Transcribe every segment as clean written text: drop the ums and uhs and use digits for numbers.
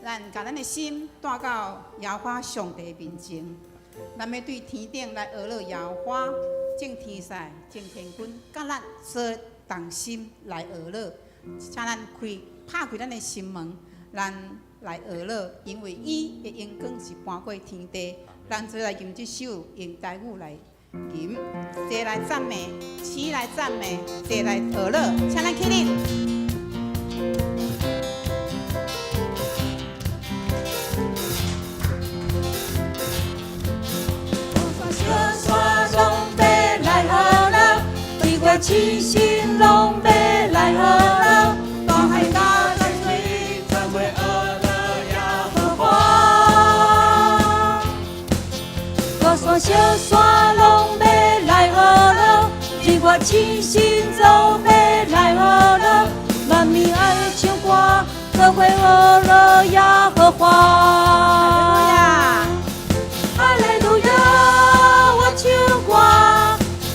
咱共咱的心帶到耶和華上帝面前，咱欲對天頂來呵咾耶和華，眾天使、眾天軍，佮咱做同心來呵咾，請咱開拍開咱的心門，咱來呵咾，因為伊的榮光是搬過天地，咱做來吟這首用台語來吟，齊來讚美，齊來讚美，齊來呵咾，請咱起立。小山攏欲來呵咾，你我齊心攏欲來呵咾，大海佮濟水，做伙呵咾耶和華。大山小山攏欲來呵咾，你我齊心做伙來呵咾，萬民愛唱歌，做伙呵咾耶和華。哈利路亞，我唱歌，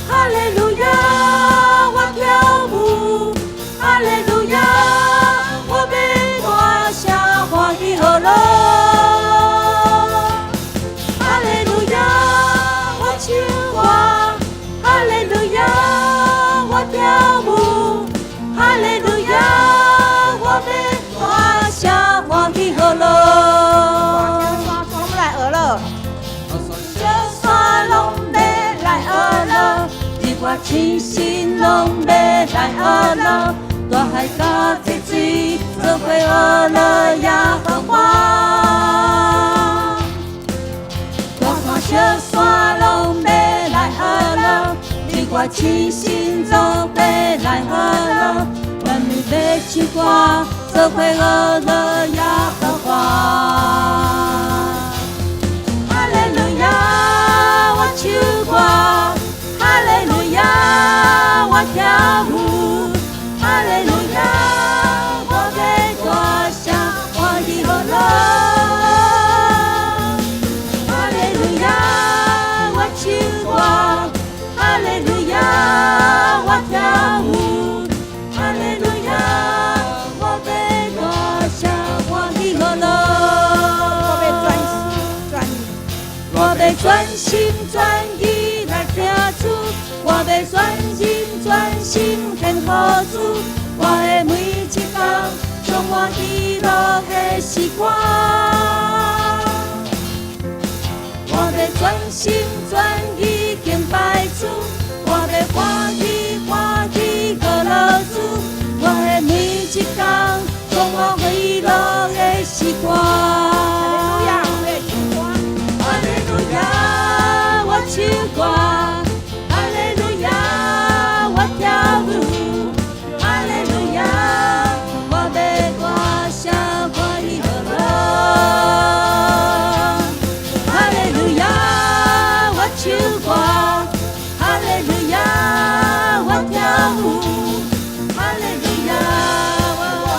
哈利路亞，我跳舞，哈利路亞，我欲大聲歡喜呵咾。哈利路亞，我唱歌，哈利路亞，我跳舞，哈利路亞，我欲大聲歡喜呵咾。大山攏來呵咾。小山攏欲來呵咾，你我齊心攏欲來呵咾，大海佮濟水，做伙呵咾耶和華。大山小山攏欲來呵咾，你我齊心做伙來呵咾，萬民欲唱歌，做伙呵咾耶和華。哈利路亞，我唱歌，哈利路亞，我跳舞，哈利路亞，我欲大聲歡喜呵咾。哈利路亞，我唱歌，哈利路亞，我跳舞，哈利路亞，我欲大聲歡喜呵咾。我欲專心專意，我欲專心專意來聽主，我欲專心專心獻予主，我的每一工充滿喜樂的詩歌。我欲專心專意敬拜主，我欲歡喜歡喜呵咾主，我的每一工充滿喜樂的詩歌。哈利路亞，我欲唱歌。哈利路亞，我唱歌，哈利路亞，我跳舞，哈利路亞，我欲大聲歡喜呵咾。哈利路亞，我唱歌，哈利路亞，我跳舞，哈利路亞，我欲大聲歡喜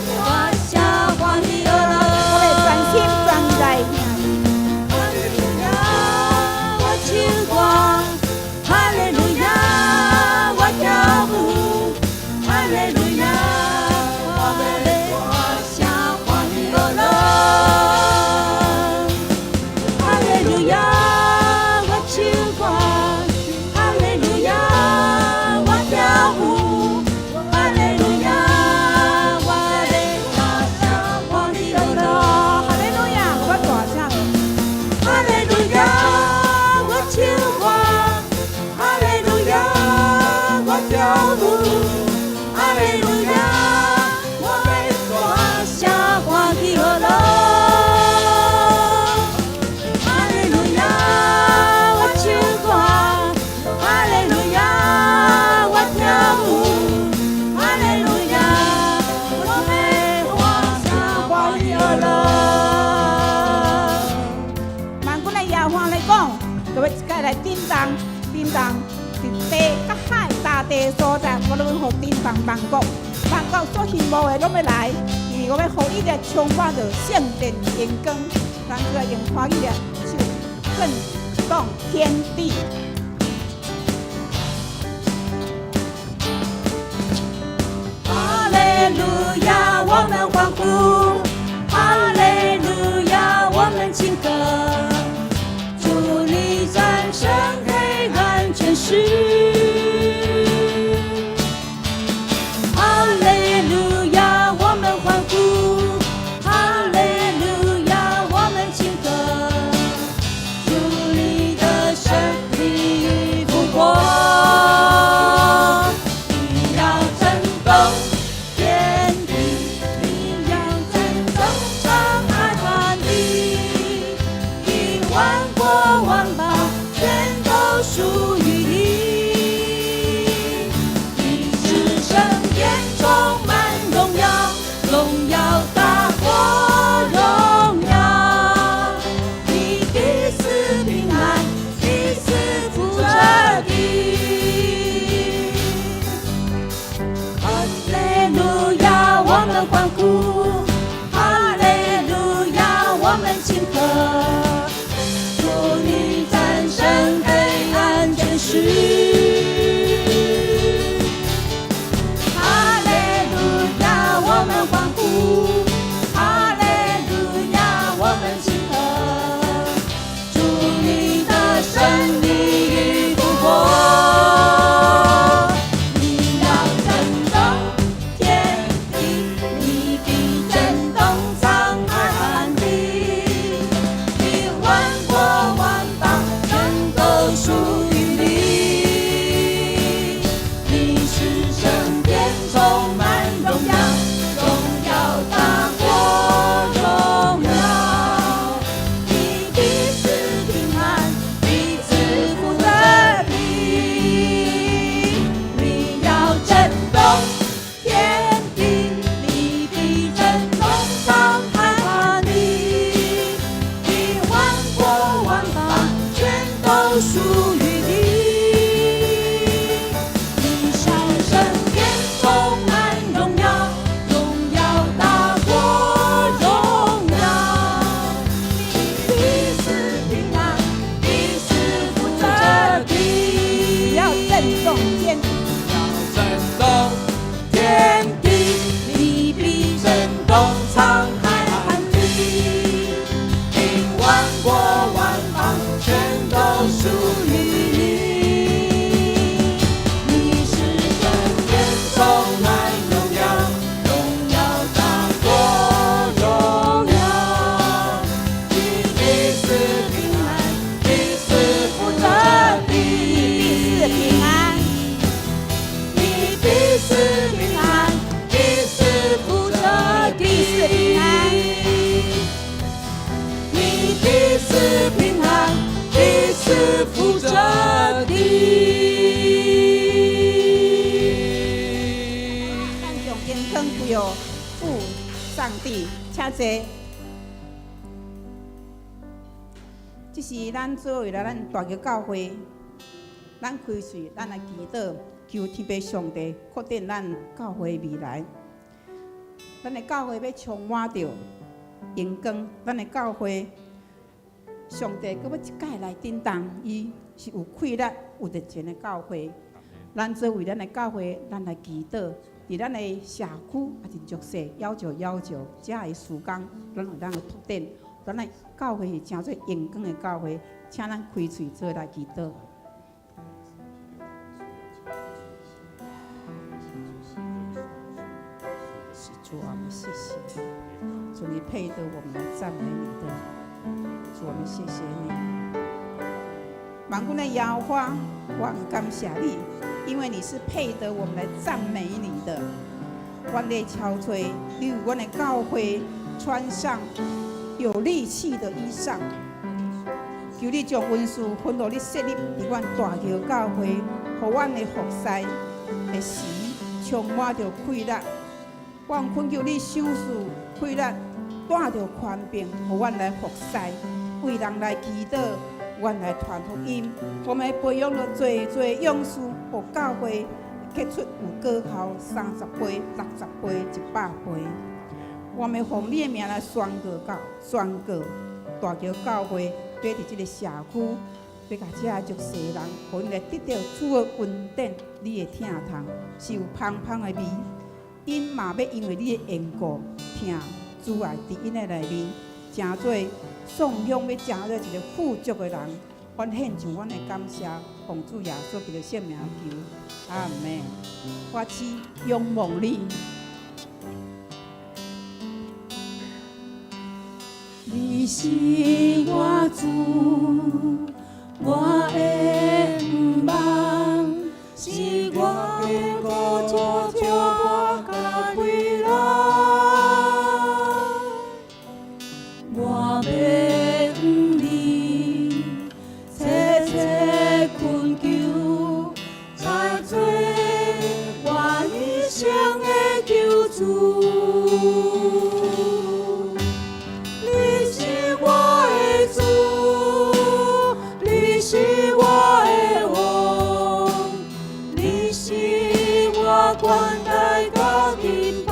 呵咾。我欲專心專意來聽。哈利路亞，我唱歌，哈利路亞，我跳舞，哈利路亞，我欲大聲歡喜呵咾。哈利路亞，我唱歌，哈利路亞，我跳舞，哈利路亞，我欲大聲歡喜呵咾。哈利路亞，我大聲。哈利路亞，我唱歌，哈利路亞，我跳舞，哈利路亞，我欲大聲歡喜呵咾。哈利路亞，我唱歌，哈利路亞，我跳舞，哈利路亞，我欲大聲歡喜呵咾。萬軍的耶和華來講，就欲一擺來震動，震動，佇地佮海大地所在，我攏予震動萬國，萬國所羨慕的攏欲來，因為我欲予伊來充滿著聖殿榮光，咱就來用歡喜來唱，震動天地。哈利路亞，我們歡呼！哈利們歡呼，哈利路亞，我們慶賀，主你戰勝黑暗權勢。哈利路亞，我們歡呼，哈利路亞，我們慶賀，主你的勝利與復活。你要震動天地，你必震動滄海旱地，你萬國萬邦全都屬於你。你是聖殿充滿榮耀，榮耀大過榮耀。你必賜平安，必賜福這地。你要震動天地，你必震動滄海旱地，你萬國萬邦全都屬於你。你是聖殿充滿榮耀，榮耀大過榮耀。你必賜平安，必賜福這地。要震動天地，震動天地，你必震動滄海旱地，並萬國萬邦全都屬於你。你是聖殿充滿榮耀，榮耀大過榮耀。你必賜平安，必賜福這地。必賜平安，你必賜平安，必賜福這地。必賜平安，你必賜平安，必賜福這地。咱將榮光歸予父上帝，請坐。這是咱做為了咱大橋教會，咱開喙，咱來祈禱，求天父上帝擴展咱教會未來。咱的教會欲充滿著榮光，咱的教會上帝閣欲一擺來震動，伊是有氣力、有熱情的教會。咱做為咱的教會，咱來祈禱，佇咱的社區也真足勢，要求要求，遮的事工，咱會當去拓展。咱的教會是成做榮光的教會，請咱開喙做來祈禱。是主啊，我們謝謝你，主你配得我們來讚美你的，主我們謝謝你。萬軍的耶和華，我很感謝你，因為你是配得我們來讚美你的。願你敲錘，你為阮的教會穿上有力氣的衣裳，求你將恩賜分予你設立佇阮大橋教會，予阮的服侍的時充滿著氣力。我懇求你賞賜氣力，帶著權柄，予阮來服侍，為人來祈禱，阮來傳福音。我們培養了濟濟勇士，予教會結出有果效，30倍、60倍、100倍。我們奉你的名來宣告到宣告大橋教會，欲佇這个社區，欲共遮足濟人，予𪜶來得著主的恩典，你的疼痛是有芳芳的味。𪜶嘛欲因為你的緣故，疼主愛佇𪜶的內面，成做送香，欲成做一个富足的人。阮獻上阮的感謝，奉主耶穌基督聖名求，阿門。我只仰望你。你是我主，我的向望，是我堅固石堡佮歸人。我欲向你切切懇求，才做我一生的救主。你是我的主，你是我的王，你是我冠帶佮肩膀。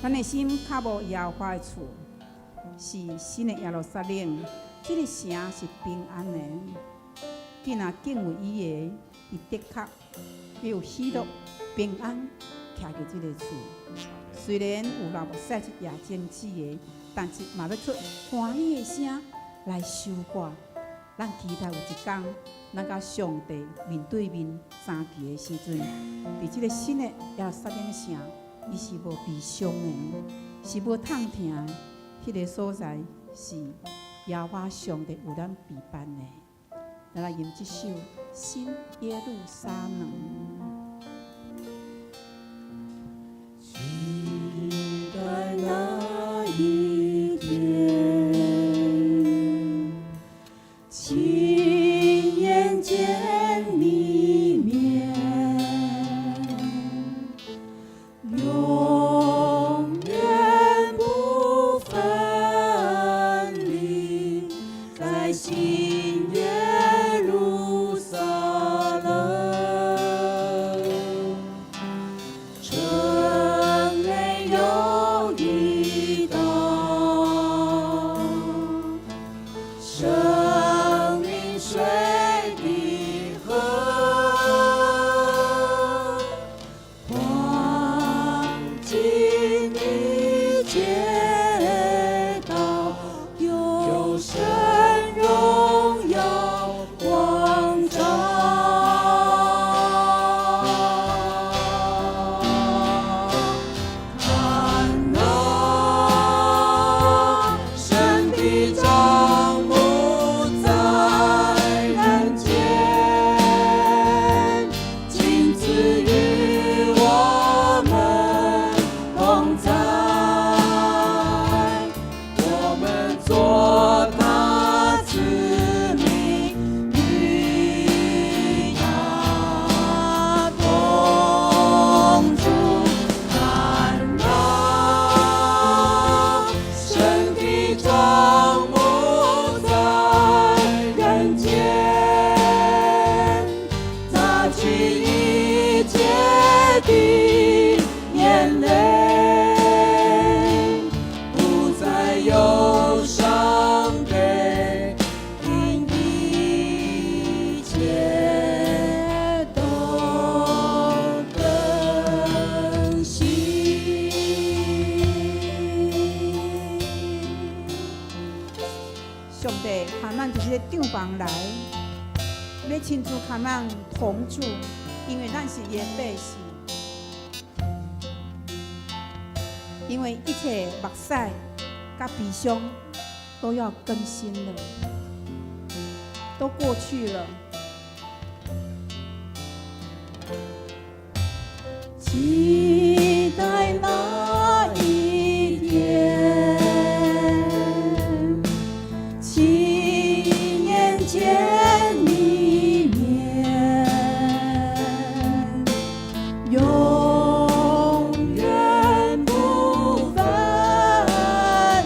咱的心跤無耶和華的厝，是新的耶路撒冷。這个城是平安的。囝若敬畏伊的，伊的確有喜樂平安徛佇這个厝。雖然有流目屎一夜種子的，但是嘛欲出歡喜的聲來收割。咱期待有一天，咱佮上帝面對面相見的時陣，佇這个新的耶路撒冷城，伊是無悲傷的，是無痛疼的。彼个所在是耶和華上帝為咱備辦的。咱來吟這首《新耶路撒冷》。期待那一天，親眼見你面，永遠不分離，在新耶路撒冷，城內有一道生命水的河，黃金的街道，有神榮耀光照。看哪，神的帳幕在人間，親自與我們同在，我們做他子民，與他同住。看哪，神的帳幕在人間，擦去一切的眼淚，不再有傷悲，因一切都更新。上帝喊咱佇這个帳房來，欲親自佮咱同住，因為咱是伊的百姓。因為一切目屎佮悲傷都要更新了，都過去了。期待那一天，親眼見你面，永遠不分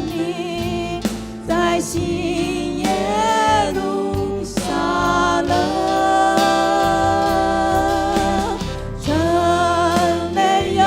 離，在新耶路撒冷，城內有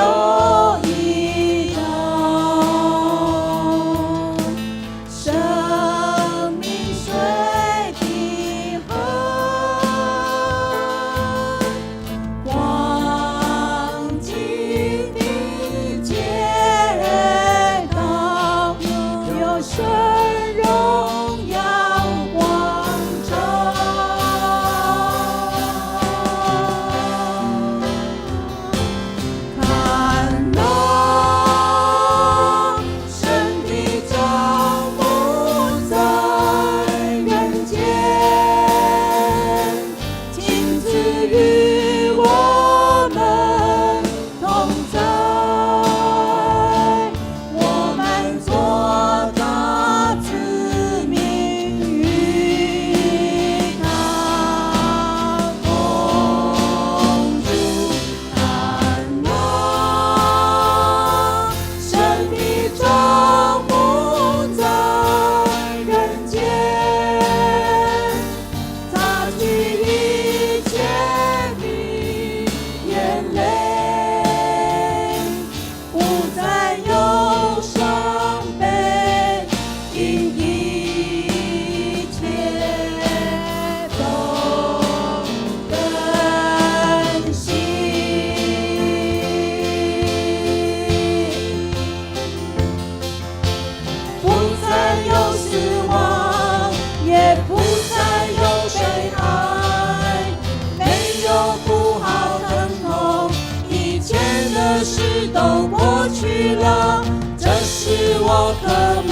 渴慕，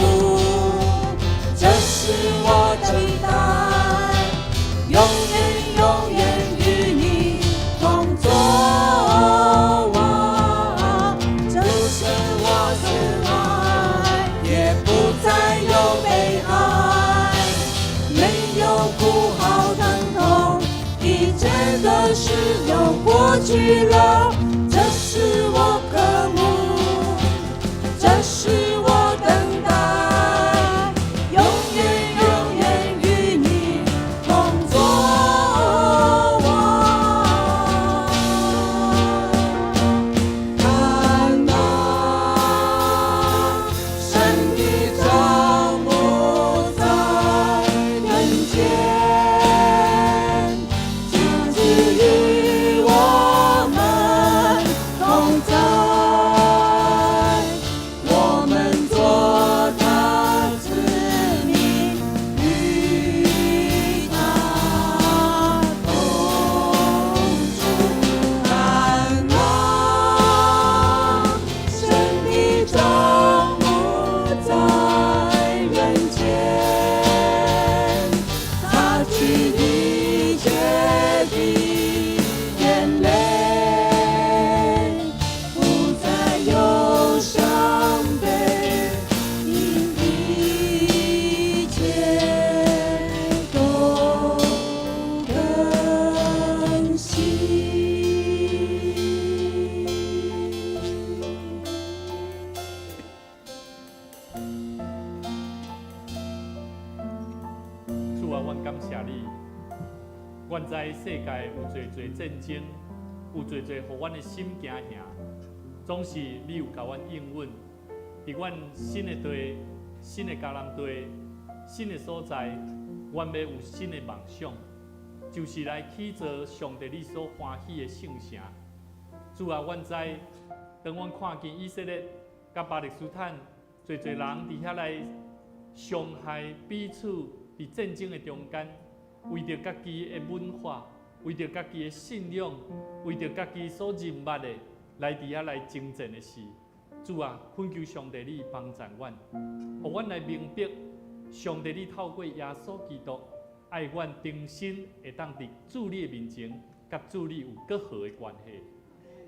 這是我等待，永遠永遠與你同作王。這是我慈愛，也不再有悲哀，沒有哭號疼痛，以前的事都過去了。這是我渴慕，這是我等待，永遠永遠與你同作王。看哪，神的帳幕在人間，親自與我們同在，我們做他子民，與他同住。看哪，神的帳幕在人間，擦去一切的眼淚，不再有傷悲，因一切都更新。主啊，阮感謝你。阮知世界有濟濟戰爭，有濟濟予阮的心驚嚇，總是你有共阮應允，佇阮新的地、新的迦南地、新的所在，阮欲有新的夢想，就是來起造上帝你所歡喜的聖城。主啊，阮知，當阮看見以色列佮巴勒斯坦濟濟人佇遐來傷害彼此，佇戰爭的中間，為著家己的文化，為著家己的信仰，為著家己所認捌的，來佇遐來爭戰的時，主啊，懇求上帝你幫助阮，予阮來明白，上帝你透過耶穌基督，愛阮重新會當佇主你的面前，佮主你有閣好的關係。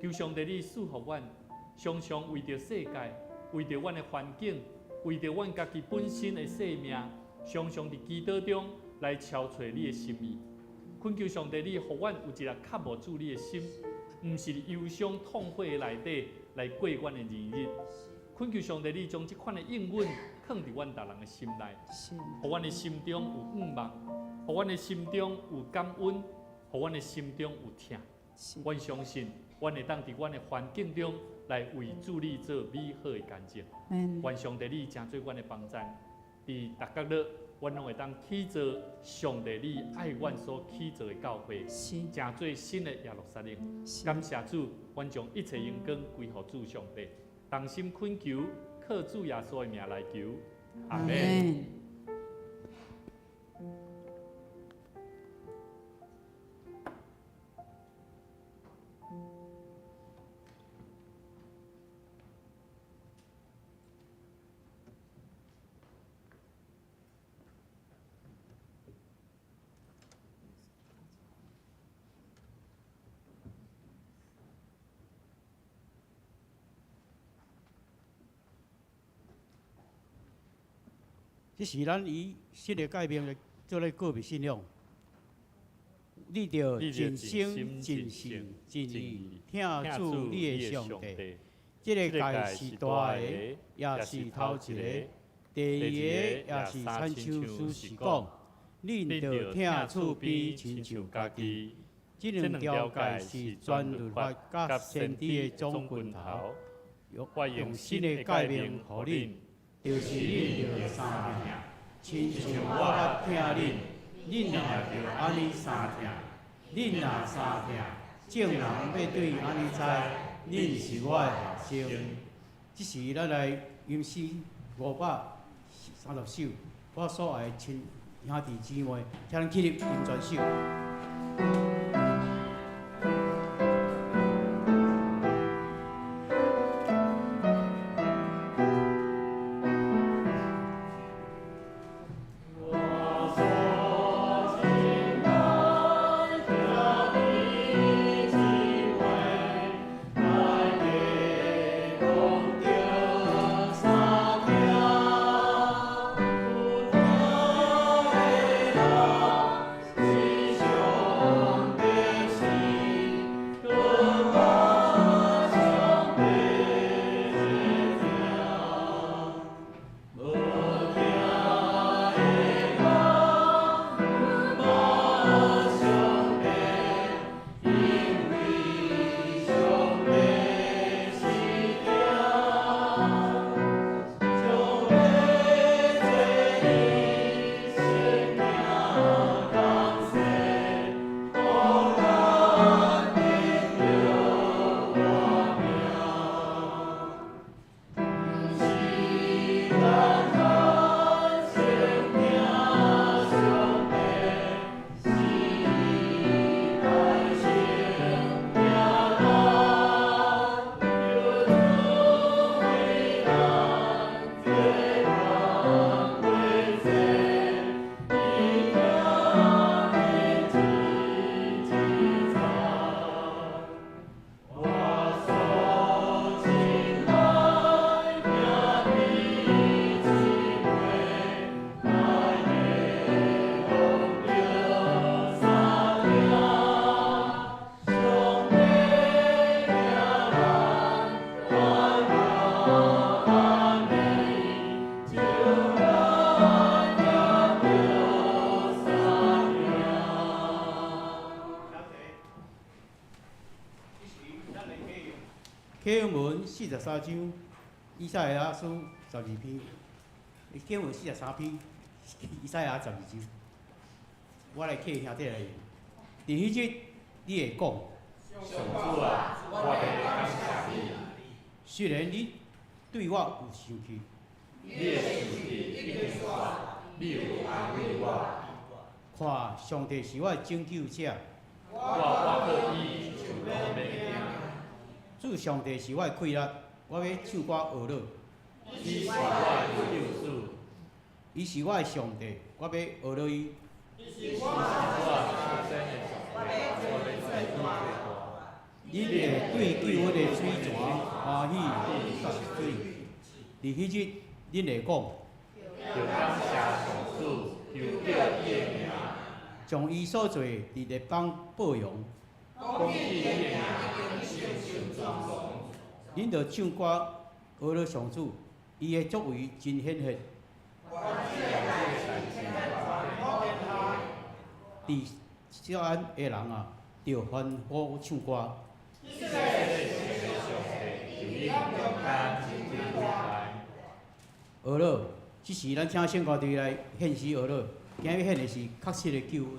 求上帝你賜予阮，常常為著世界，為著阮的環境，為著阮家己本身的生命，常常佇祈禱中來敲揣你的心意。懇求上帝你予阮有一個渴慕主你的心，毋是佇憂傷痛悔的內底來過阮的日日。懇求上帝你將這款的應允囥佇阮逐人的心內，予阮的心中有向望，予阮的心中有感恩，予阮的心中有疼。阮相信，阮會當佇阮的環境中來為主你做美好的見證。願上帝你成做阮的幫贊，佇逐角落，阮攏會當起造上帝你愛阮所起造的教會，成做新的耶路撒冷。感謝主，阮將一切榮光歸予主上帝，同心懇求，靠主耶穌的名來求，阿們。這是咱以新的誡命來做咧告別信仰。你著盡心、盡性、盡意疼主你的上帝。這个誡是大个，也是頭一个。第二个也是親像事是講，恁著疼厝邊親像家己。這兩條誡是全律法佮先知的總根頭，用新的誡命予恁。就是恁著相疼，親像我捌疼恁，恁也著按呢相疼。恁若相疼，眾人欲對按呢知，恁是我的學生。這時咱來吟詩530首，我所愛的親兄弟姊妹，請咱起立吟全首。43章，以賽亞書12篇，經文43篇，以賽亞12章。我來替兄弟來念。佇彼日，你會講：上主啊，我欲感謝你。雖然你對我有生氣，你的生氣已經煞，你有安慰我。看，上帝是我的拯救者。我倚靠伊就攏免驚。主上帝是我的氣力，我欲唱歌呵咾。伊是我的救主。伊是我的上帝，我欲呵咾伊。伊是我出生的上帝，我欲尊伊做大。恁會對救恩的水泉歡喜捒水。佇彼日，恁會講：著感謝上主，求叫伊的名。將伊所做佇列邦報揚。講起伊的名，已經成傳頌。恁著唱歌呵咾上主，伊的作為真顯赫。佇錫安的人啊，著歡呼唱歌。呵咾，這時咱請聖歌隊來獻詩呵咾，今日獻的是確實的救恩。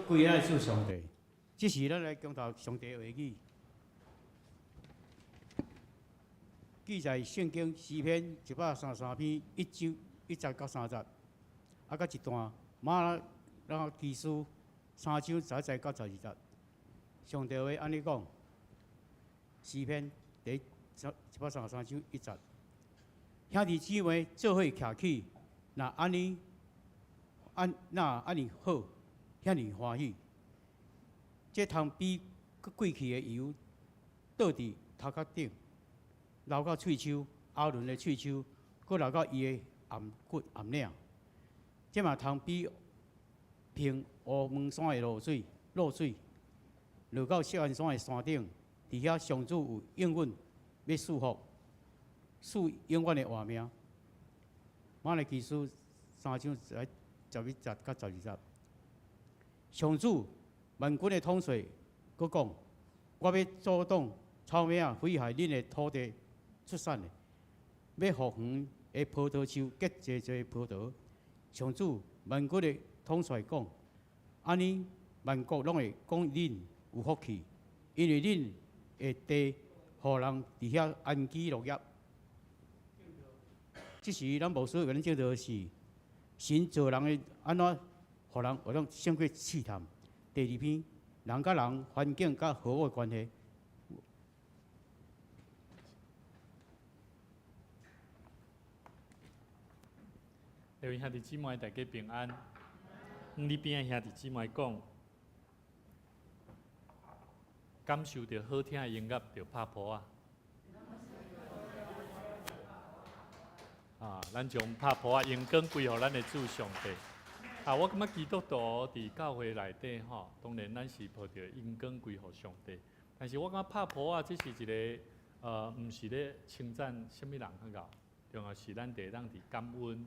歸咱的主上帝。這時咱來講到上帝話語，記載聖經詩篇133篇一章一節到三節，啊，閣一段瑪拉基書三章11節到12節。上帝話按呢講，詩篇第133章一節，兄弟姊妹做伙徛起，若按呢按若按呢好，遐爾歡喜。這通比過去的油倒佇頭殼頂，流到喙鬚，亞倫的喙鬚，閣流到伊的頷骨頷領。這嘛通比噴烏蒙山的露水，落到錫安山的山頂，佇遐上主有應允欲賜福，賜永遠的活命。瑪拉基書三章11節到12節，上主萬軍的統帥閣講：我欲阻擋草莓仔毀害恁的土地出產的，欲予園的葡萄樹結濟濟葡萄。上主萬軍的統帥講：按呢萬國攏會講恁有福氣，因為恁的地予人佇遐安居樂業。這時，咱牧師共恁證道是神造人的按怎，予人會當勝過試探。第二篇，人佮人環境佮和睦的關係。各位兄弟姊妹，大家平安。向你邊的兄弟姊妹講，感受著好聽的音樂，就拍噗仔。啊，咱將拍噗仔榮光歸予咱的主上帝。啊，我感覺基督徒佇教會內底吼，當然咱是抱著榮光歸予上帝。但是我感覺拍噗仔這是一個，毋是咧稱讚啥物人較𠢕，重要是咱會當佇感恩，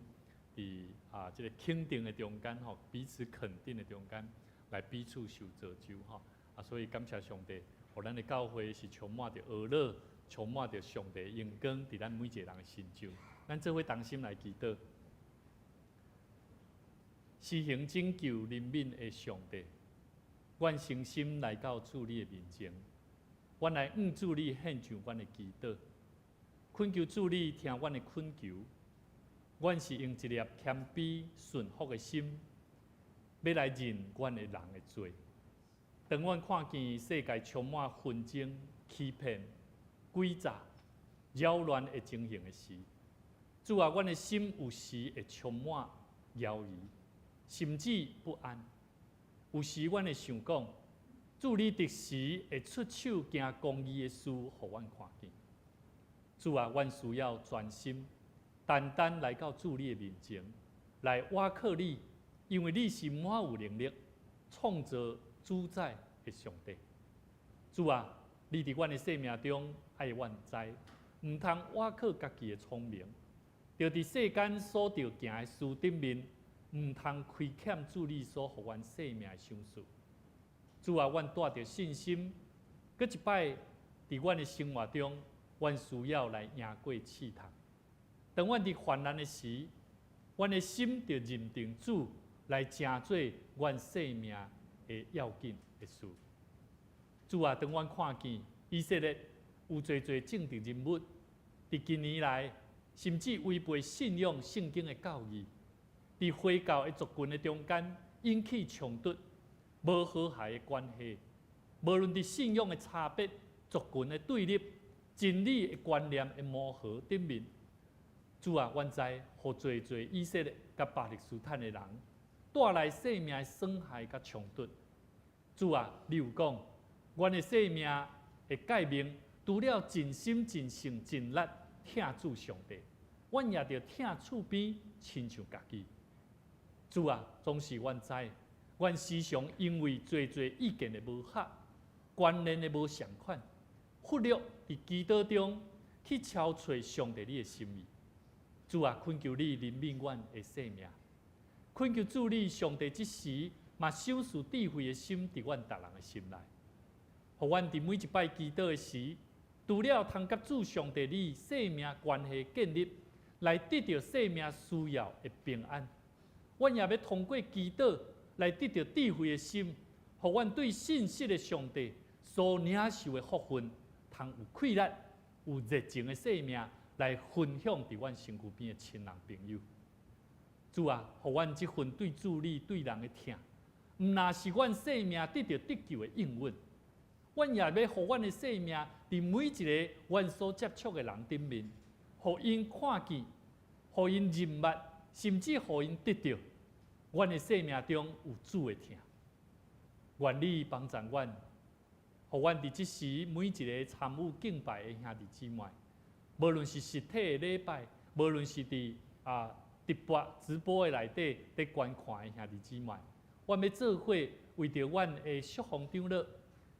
佇啊這個肯定的中間吼，彼此肯定的中間，來彼此受造就吼。啊，所以感謝上帝，予咱的教會是充滿著呵咾，充滿著上帝榮光佇咱每一個人的身上。咱做伙同心來祈禱。施行拯救憐憫的上帝，阮誠心來到主你的面前，阮來向主你獻上阮的祈禱，懇求主你聽阮的懇求。阮是用一粒謙卑順服的心，欲來認阮的人的罪。當阮看見世界充滿紛爭、欺騙、詭詐、擾亂的情形的時，主啊，阮的心有時會充滿猶疑，甚至不安。有時阮會想講，主你適時會出手行公義的事，予阮看見。主啊，阮需要專心，單單來到主你的面前，來倚靠你，因為你是滿有能力創造主宰的上帝。主啊，你佇阮的生命中愛阮知，毋通倚靠家己的聰明，就佇世間所著行的事頂面，毋通虧欠主你所予阮生命的賞賜。主啊，阮帶著信心，閣一擺佇阮的生活中，阮需要來贏過試探。當阮佇患難的時，阮的心就認定主來成做阮生命的要緊的事。主啊，當阮看見以色列有濟濟政治人物，佇近年來甚至違背信仰聖經的教義，佇回教的族群的中間引起衝突、無和諧的關係，無論佇信仰的差別、族群的對立、真理的觀念的磨合頂面，主啊，阮知，予濟濟以色列佮巴勒斯坦的人帶來生命的損害佮衝突。主啊，你有講，阮的生命的誡命，除了盡心、盡性、盡力疼主上帝，阮也著疼厝邊親像家己。主啊，總是阮知，阮時常因為濟濟意見的無合、觀念的無相款，忽略佇祈禱中去敲揣上帝你的心意。主啊，懇求你憐憫阮的生命，懇求主你上帝這時嘛賞賜智慧的心佇阮逐人的心內，予阮佇每一擺祈禱的時，除了通佮主上帝你生命關係建立，來得著生命需要的平安，阮也欲通過祈禱來得著智慧的心，予阮對信實的上帝所領受的福分，通有氣力、有熱情的生命來分享佇阮身軀邊的親人朋友。主啊，予阮這份對主你對人的疼，毋但是阮生命得著得救的應允，阮也欲予阮的生命佇每一个阮所接觸的人頂面，予𪜶看見，予𪜶認捌，甚至予𪜶得著，阮的生命中有主的疼。願你幫助阮，予阮佇這時每一個參與敬拜的兄弟姊妹，無論是實體的禮拜，無論是佇直播的內底佇觀看的兄弟姊妹，阮欲做伙為著阮的淑芳長老，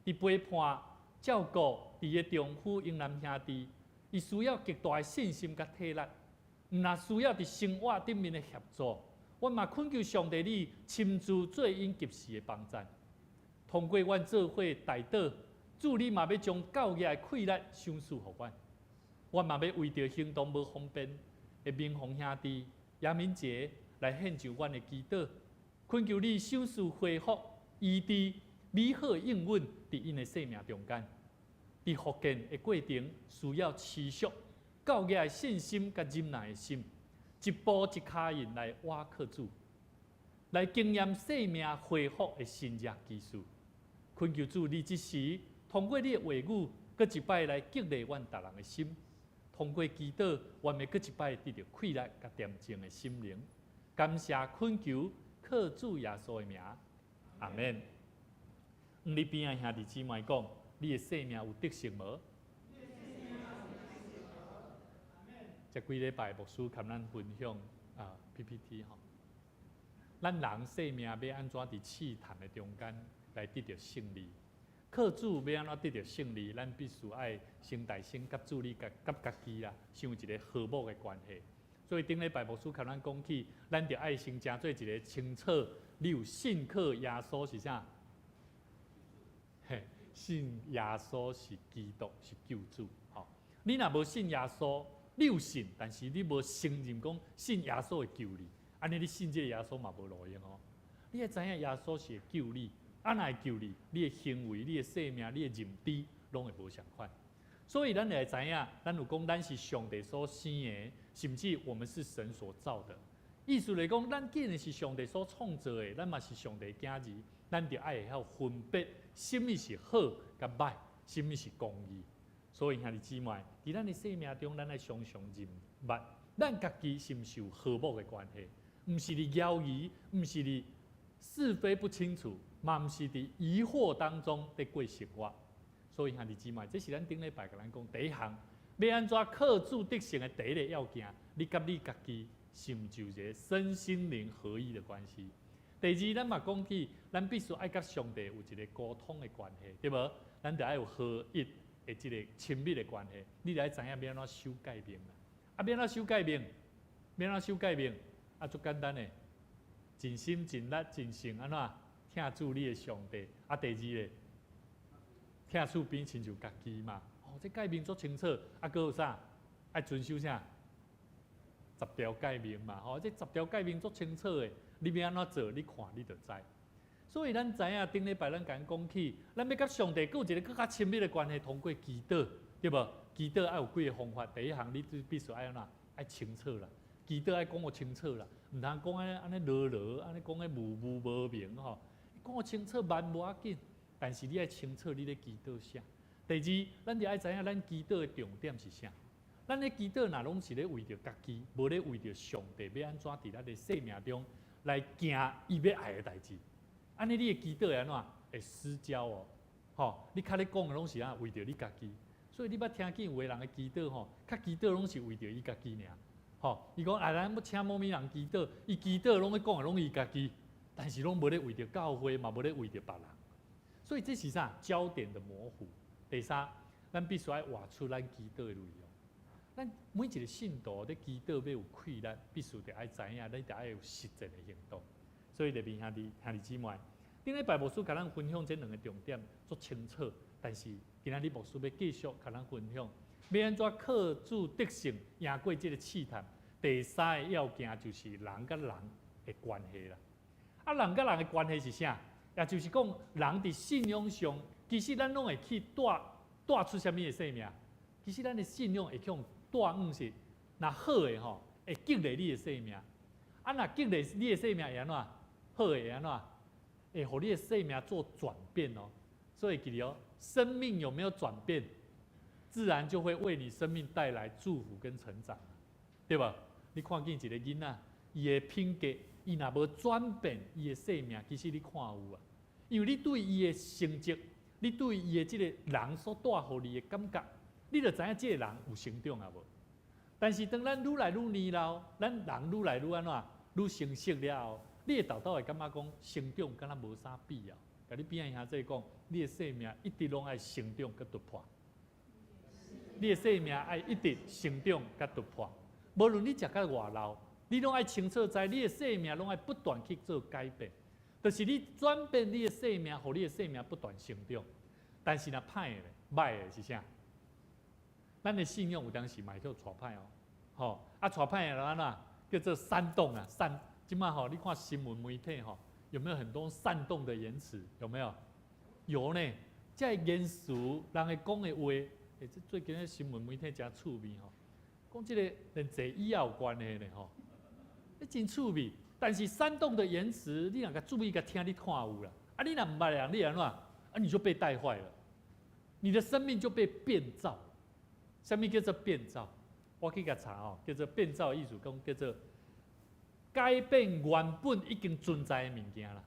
佇陪伴照顧伊的丈夫英南兄弟，伊需要極大的信心佮體力，毋但需要佇生活頂面的協助，阮嘛懇求上帝你親自做𪜶及時的幫贊。通過阮做伙代禱，主你嘛欲將教業的氣力賞賜予阮。阮嘛欲為著行動無方便的明宏兄弟楊明杰來獻上阮的祈禱，懇求你賞賜恢復醫治美好的應允佇𪜶的生命中間。佇復健的過程需要持續教業的信心佮忍耐的心，一步一跤印來倚靠主，來經驗生命恢復的神蹟奇事。懇求主，你這時通過你的話語，閣一擺來激勵阮逐人的心。通過祈禱，阮欲閣一擺得著氣力佮恬靜的心靈。感謝懇求，靠主耶穌的名，阿門。你邊仔兄弟姊妹講，你的生命有得勝無？這幾禮拜牧師共咱分享PPT 吼，咱人生命欲按怎佇試探的中間來得著勝利？靠主欲按怎得著勝利？咱必須愛先代先佮主你佮家己啦，先有一个和睦的關係。所以頂禮拜牧師共咱講起，咱著愛先成做一个清楚，你有信靠耶穌是啥？嘿，信耶穌是基督，是救主。吼，你若無信耶穌，你有信，但是你無承認講信耶穌會救你，按呢你信這个耶穌嘛無路用哦。你愛知影耶穌是會救你，啊若會救你，你的行為、你的生命、你的認知，攏會無仝款。所以咱會知影，咱有講咱是上帝所生的，甚至我們是神所造的。意思來講，咱既然是上帝所創造的，咱嘛是上帝囝兒，咱就愛會曉分別啥物是好佮歹，啥物是公義。所以兄弟姊妹，佇咱的生命中，咱愛常常認捌，咱家己是毋是有和睦的關係？毋是佇猶疑，毋是佇是非不清楚，嘛毋是佇疑惑當中佇過生活。所以兄弟姊妹，這是咱頂禮拜共咱講第一項，欲按怎靠主得勝的第一個要件，你佮你家己是毋是有一個身心靈合一的關係？第二，咱嘛講起，咱必須愛佮上帝有一個溝通的關係，對無？咱著愛有合一的這個親密的關係，你著愛知影欲按怎守誡命啦。啊，欲按怎守誡命？欲按怎守誡命？啊，足簡單的，盡心盡力盡性按怎疼主你的上帝。啊，第二个，疼厝邊親像家己嘛。哦，這誡命足清楚。啊，閣有啥？愛遵守啥？十條誡命嘛。吼，這十條誡命足清楚的，你欲按怎做？你看你就知。所以咱知影頂禮拜咱共講起，咱欲佮上帝閣有一个閣較親密的關係，通過祈禱，對無？祈禱愛有幾个方法，第一項你必須愛按怎？愛清楚啦，祈禱愛講予清楚啦，毋通講按呢囉囉，按呢講的模糊無明吼。講予清楚慢無要緊，但是你愛清楚你咧祈禱啥。第二，咱就愛知影咱祈禱的重點是啥。咱咧祈禱若攏是咧為著家己，無咧為著上帝欲按怎佇咱的生命中來行伊欲愛的代誌。按呢，你的祈禱會按怎？會失焦哦，吼！你較咧講的攏是按怎？為著你家己，所以你捌聽見有的人的祈禱吼，較祈禱攏是為著伊家己爾，吼！伊講啊，咱欲請某物人祈禱，伊祈禱攏咧講的攏伊家己，但是攏無咧為著教會，嘛無咧為著別人，所以這是啥？焦點的模糊。第三，咱必須愛活出咱祈禱的內容。咱每一个信徒咧祈禱欲有氣力，必須著愛知影，咱著愛有實踐的行動。所以，特別兄弟姊妹，頂禮拜牧師共咱分享這兩个重點足清楚，但是今仔日牧師欲繼續共咱分享，欲按怎靠主得勝贏過這个試探。第三个要件就是人佮人的關係啦。啊，人佮人的關係是啥？也就是講，人佇信仰上，其實咱攏會去帶帶出啥物的生命？其實咱的信仰會去予帶往是，若好的吼，會激勵你的生命。啊，若激勵你的生命會按怎？好的會按怎？會予你的生命做轉變哦。所以記得哦，生命有沒有轉變，自然就會為你生命帶來祝福跟成長，對吧？你看見一個囡仔，伊的品格，伊若無轉變，伊的生命其實你看有啊。因為你對伊的成績，你對伊的這個人所帶予你的感覺，你就知影這個人有成長啊無？但是當咱愈來愈年老，咱人愈來愈按怎，愈成熟了後，你會沓沓會感覺講成長敢若無啥必要。共你邊仔兄弟講，你的生命一直攏愛成長佮突破，你的生命愛一直成長佮突破。無論你食到偌老，你攏愛清楚知，你的生命攏愛不斷去做改變。就是你轉變你的生命，予你的生命不斷成長。但是若歹的咧，歹的是啥？咱的信仰有當時嘛會去帶歹哦，吼啊帶歹的按怎？叫做煽動啊，煽。這擺吼，你看新聞媒體吼，有沒有很多煽動的言辭？有沒有？有呢。這個言辭，人會講的話，欸，這最近的新聞媒體誠趣味吼，講這個連坐椅也有關係呢吼，欸，真趣味。但是煽動的言辭，你若共注意共聽，你看有啦。啊，你若毋捌的人，你按怎？啊，你就被帶壞了，你的生命就被變造。啥物叫做變造？我去共查哦，叫做變造意思講叫做改變原本已經存在的物件啦。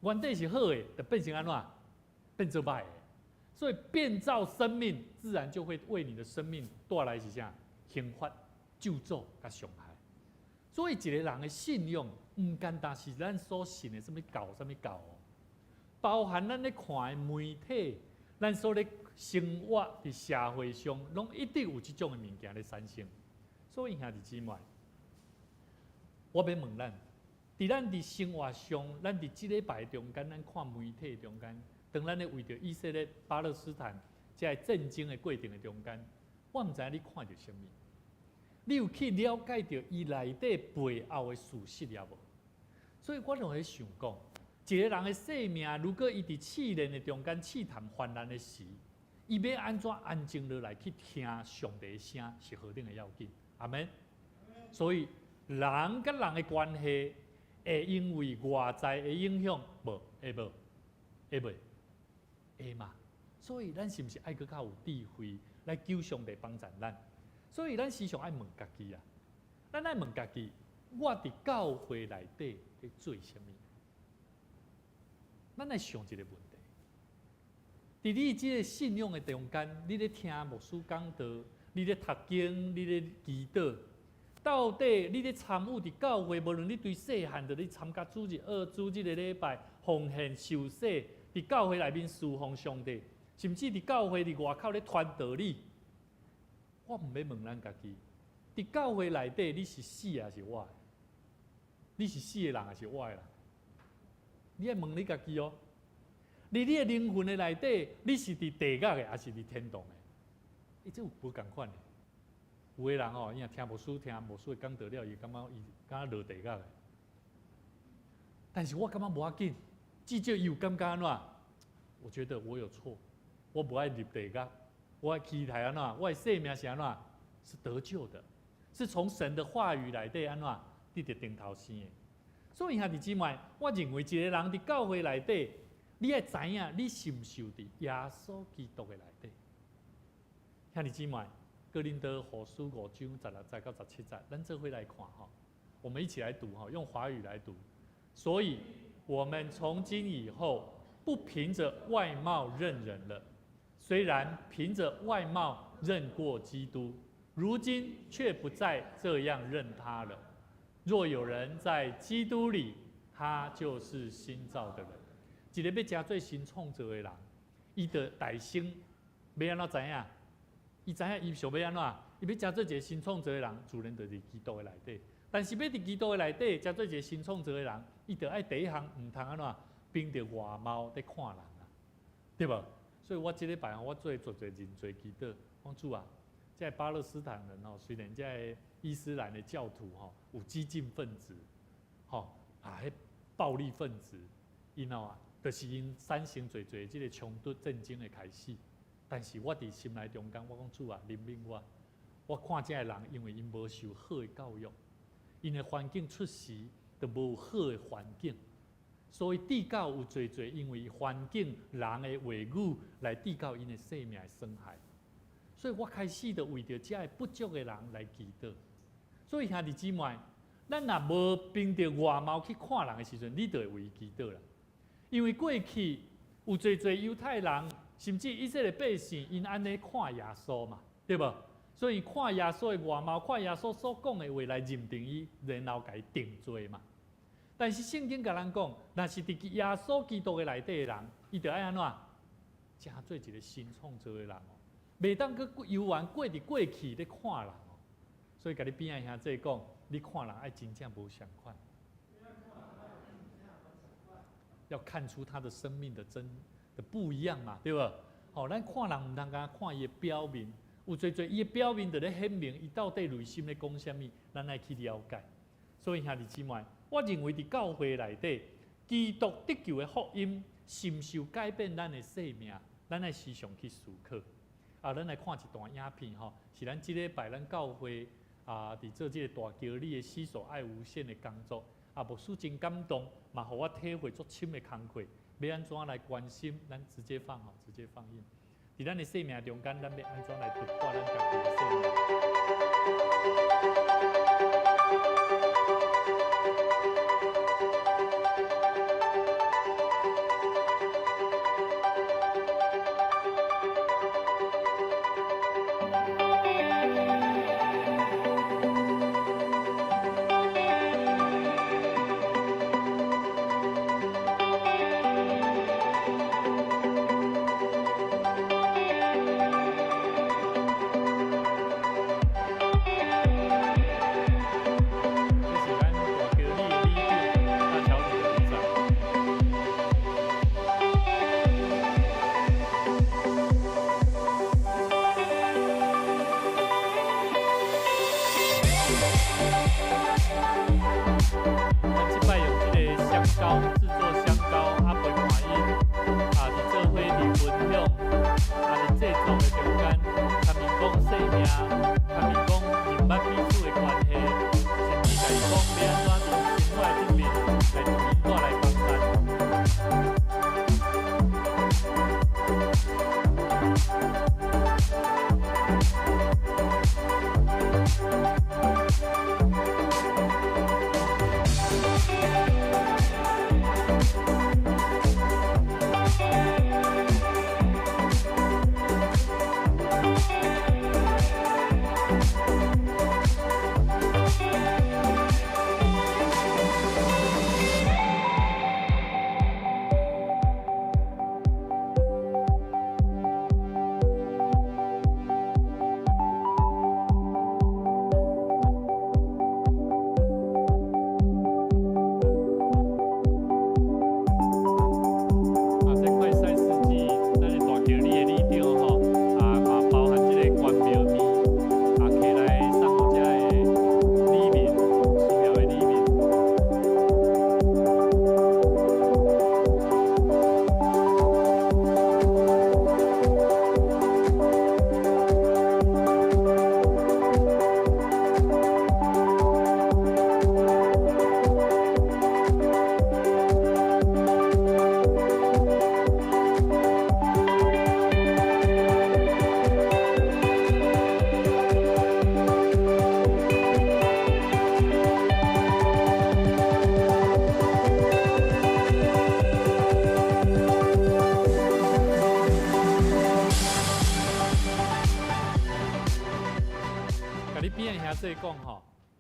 原底是好的，就變成按怎？變做歹的。所以變造生命，自然就會為你的生命帶來是啥？刑罰、咒詛、佮傷害。所以一個人的信仰，毋單單是咱所信的啥物教、啥物教哦，包含咱咧看的媒體，咱所咧生活佇社會上，攏一定有這種的物件咧產生。所以兄弟姊妹，我欲問咱，佇咱佇生活上，咱佇這禮拜中間，咱看媒體中間，當咱咧為著以色列、巴勒斯坦這个戰爭的過程的中間，我毋知影你看著啥物。你有去了解著伊內底背後的事實了無？所以我就會想講，一個人的生命，如果伊佇試煉的中間試探患難的時，伊欲按怎安靜落來去聽上帝的聲，是何等的要緊。阿們。所以人佮人的關係會因為外在的影響無？會無？會袂？會嘛？所以咱是毋是愛閣較有智慧來求上帝幫助咱？所以咱時常愛問家己啊，咱愛問家己，我佇教會內底咧做啥物？咱來想一個問題：佇你這個信仰的中間，你咧聽牧師講道，你咧讀經，你咧祈禱，到底你咧參與佇教會，無論你對細漢著你參加主日學、主日的禮拜、奉獻、受洗，佇教會內面侍奉上帝，甚至佇教會佇外口咧傳道理。我毋欲問咱家己，佇教會內底你是死的抑是活的？你是死的人抑是活的人？你愛問你家己哦。佇你的靈魂的內底，你是佇地獄的，抑是佇天堂的？欸，這有無仝款的。有的人哦，伊若聽牧師聽牧師的講道了，伊感覺伊敢若落地獄的。但是我感覺無要緊，至少伊有感覺按怎？我覺得我有錯，我無愛入地獄。我期待按怎？我的生命是按怎？是得救的，是從神的話語內底按怎得著重頭生的。所以兄弟姊妹，我認為一個人佇教會內底，你愛知影你受毋受佇耶穌基督的內底。兄弟姊妹，哥林多後書5章16節到17節，咱做伙來看吼。我們一起來讀哈，用華語來讀。所以，我們從今以後不憑着外貌認人了。雖然憑着外貌認過基督，如今卻不再這樣認他了。若有人在基督裡，他就是新造的人。一個欲成做新創造的人，伊就大先欲按怎知影？伊知影伊想欲按怎？伊欲成做一個新創造的人，自然就佇基督的內底。但是欲佇基督的內底，成做一個新創造的人，伊就愛第一項毋通按怎？憑著外貌佇看人啊，對無？所以我這禮拜我做做濟認罪祈禱，講主啊，這個巴勒斯坦人哦，雖然這個伊斯蘭的教徒吼有激進分子，吼啊，彼暴力分子，𪜶哦就是𪜶產生濟濟這个衝突戰爭的開始。但是我佇心內中間，我講主啊，憐憫我。我看這个人，因為𪜶無受好的教育，𪜶的環境出時就無好的環境，所以至到有濟濟因為環境人的話語來至到𪜶的生命的傷害。所以我開始就為著這个不足的人來祈禱。所以兄弟姊妹，咱若無憑著外貌去看人的時陣，你就會為伊祈禱啦。因為過去有濟濟猶太人，甚至以色列百姓，𪜶按呢看耶穌嘛，對無？所以看耶穌的外貌，看耶穌所講的話來認定伊，然後共伊定罪嘛。但是聖經共咱講，若是佇耶穌基督的內底的人，伊就愛按怎？成做一个新創造的人哦，袂當閣猶原過佇過去咧看人哦。所以共你邊仔兄弟講，你看人愛真正無相仝，要看出他的生命的真的不一樣嘛，對無？吼，咱看人毋通干看伊的表面。有濟濟伊的表面就咧顯明，伊到底內心咧講啥物，咱愛去了解。所以兄弟姊妹，我認為佇教會內底，基督得救的福音深受改變咱的生命，咱愛時常去思考。啊，咱來看一段影片吼，是咱這禮拜咱教會啊，佇做這個大橋里的思索愛無限的工作。啊，牧師真感動，嘛予我體會足深的工課，欲按怎來關心，咱直接放吼，直接放映。佇咱的生命中間，咱欲按怎來突破咱家己的生命？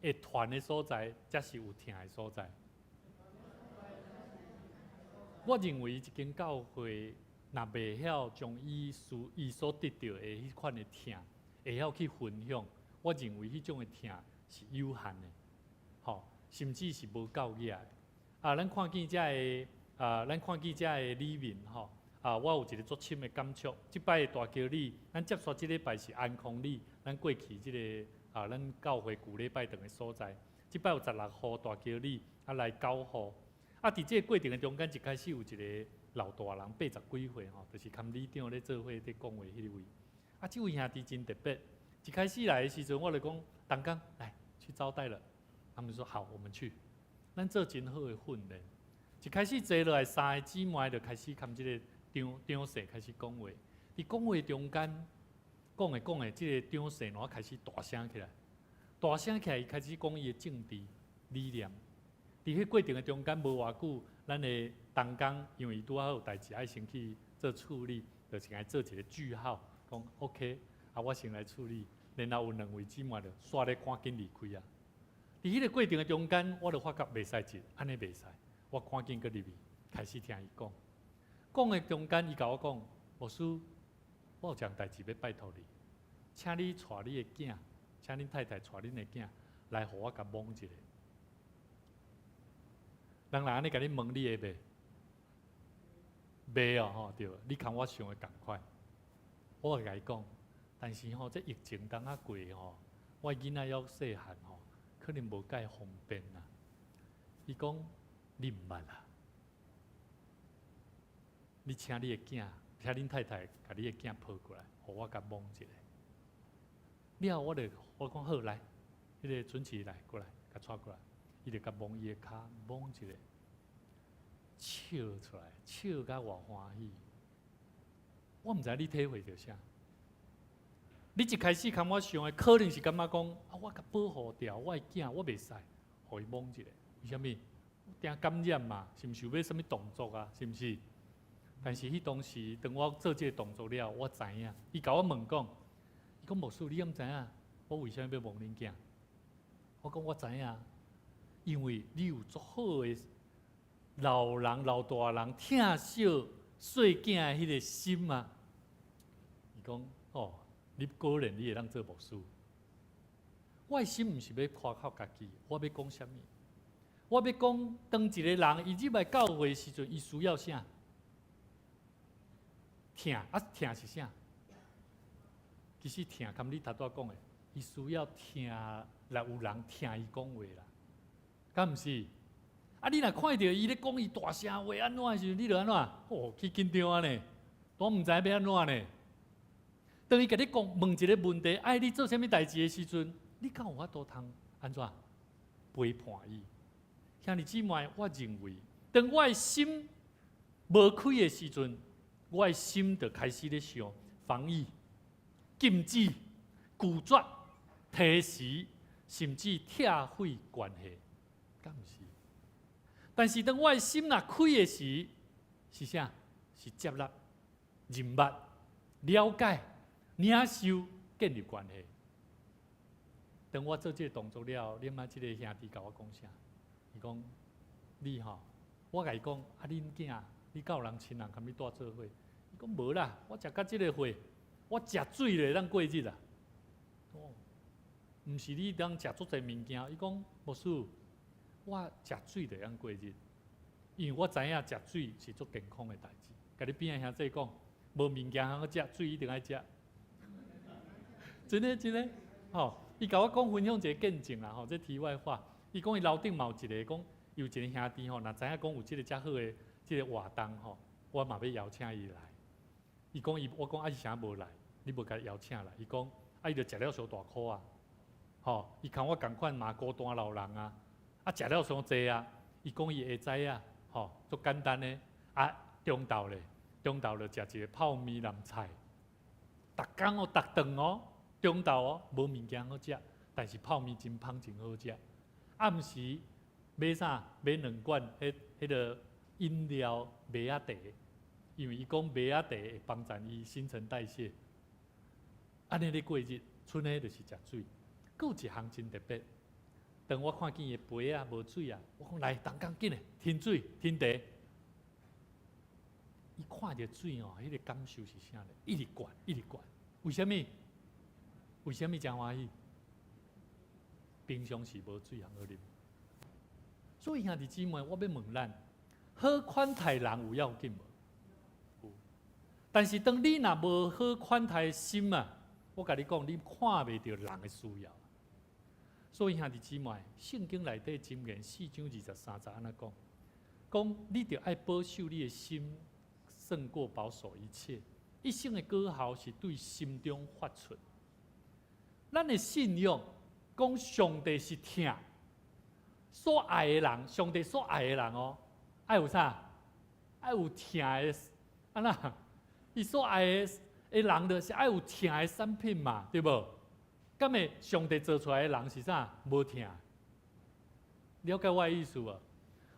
會傳的所在，才是有疼的所在。我認為一間教會，若袂曉將伊所得著的彼款的疼，會曉去分享，我認為彼種的疼是有限的，吼，甚至是無夠額的。啊，咱看見這个里面，吼，啊，我有一个足深的感觸。這擺的大橋里，咱接續這禮拜是安康里，咱過去這个啊，咱教會舊禮拜堂的所在。這擺有16戶大橋里，啊來9戶。啊，佇這個過程的中間，一開始有一個老大人八十幾歲吼，就是含里長咧做伙咧講話彼位。啊，這位兄弟真特別，一開始來的時陣，我就講，東江來去招待了。他們說好，我們去。咱做真好的訓練。一開始坐落來，三個姊妹就開始含這個長長勢開始講話。佇講話中間，講的講的，這個長勢攏開始大聲起來，大聲起來，伊開始講伊的政治理念。佇彼過程的中間，無偌久，咱的同工因為伊拄好有代誌愛先去做處理，就是來做一個句號，講 OK，啊，我先來處理。然後有兩位姊妹就煞咧趕緊離開啊。佇彼個過程的中間，我就發覺袂使一，按呢袂使，我趕緊閣入去開始聽伊講。講的中間，伊共我講，牧師，我有一項代誌欲拜託你，請你帶你的囝，請恁太太帶恁的囝來，予我共摸一下。人若按呢共你問，你會袂？袂哦，吼對，你共我想的仝款。我會共伊講，但是吼，這疫情當仔過吼，我囡仔猶細漢吼，可能無介方便啦。伊講你毋捌啦，你請你的囝，請恁太太共你的囝抱過來，予我共摸一下。了後我就我講好來，彼個春琪來過來，共帶過來，伊就共摸伊的跤，摸一下，笑出來，笑甲偌歡喜。我毋知你體會著啥。你一開始共我想的，可能是感覺講啊，我共保護著我的囝，我袂使予伊摸一下。為啥物？驚感染嘛，是毋是有欲啥物動作啊？是毋是？但是彼當時，當我做這個動作了，我知影。伊共我問講，伊講牧師，你敢知影？我為啥物欲摸恁囝？我講我知影，因為你有足好的老人、老大人疼惜細囝的彼個心啊。伊講哦，你果然你會當做牧師。我的心毋是欲誇口家己，我欲講啥物？我欲講，當一個人伊入來教會的時陣，伊需要啥？疼啊，疼是啥？其實疼，含你頭拄仔講的，伊需要聽來有人聽伊講話啦，敢毋是？啊，你若看著伊咧講伊大聲話按怎的時陣，你就按怎？哦，起緊張啊呢，都毋知欲按怎呢？當伊共你講問一個問題，愛你做啥物代誌的時陣，你敢有法度通按怎陪伴伊？兄弟姊妹，我認為，當我的心無開的時陣，我的心就開始咧想防疫、禁止、拒絕、提示，甚至拆毀關係，敢毋是？但是當我的心若開的時，是啥？是接納、認捌、了解、領受、建立關係。當我做這個動作了，你毋知這個兄弟共我講啥？伊講：你吼，我共伊講，啊，恁囝，你敢有人親人共你蹛做伙？伊講無啦，我食到這個歲，我食水就會當過日啦。哦，毋是你當食足濟物件，伊講牧師，我食水就會當過日，因為我知影食水是足健康的代誌。共你邊仔兄弟講，無物件通好食，水一定愛食。真的真的，吼！伊共我講分享一個見證啦，吼，這題外話。伊講伊樓頂嘛有一個講，有一個兄弟吼，若知影講有這個遮好的這個活動吼，我嘛欲邀請伊來。伊講伊，我講啊，伊啥無來？你無共伊邀請來？伊講啊，伊著食了傷大箍啊，吼！伊共我仝款嘛孤單老人啊，啊，食了傷濟啊。伊講伊會知影，吼，足簡單的啊，中晝咧，中晝就食一個泡麵淋菜，逐工哦，逐頓哦，中晝哦，無物件好食，但是泡麵真芳真好食。暗時買啥？買兩罐彼彼個飲料麥仔茶，因為伊講麥仔茶會幫助伊新陳代謝。按呢咧過日，賰彼就是食水。閣有一項真特別，當我看見伊杯仔無水啊，我講來，同工緊來，添水添茶。伊看著水哦，彼個感受是啥咧？一直灌，一直灌。為啥物？為啥物誠歡喜？平常時無水通好啉。所以兄弟姊妹，我欲問咱：好款待人有要緊無？有。但是當你若無好款待的心啊，我共你講，你看袂著人的需要。所以兄弟姊妹，聖經內底箴言四章二十三節按呢講：講你著愛保守你的心，勝過保守一切。一生的果效是對心中發出。咱的信仰講上帝是疼所愛的人，上帝所愛的人哦，愛有啥？愛有疼的，按怎？伊所愛的人，就是愛有疼的產品嘛，對無？敢會上帝造出來的人是啥？無疼。了解我的意思無？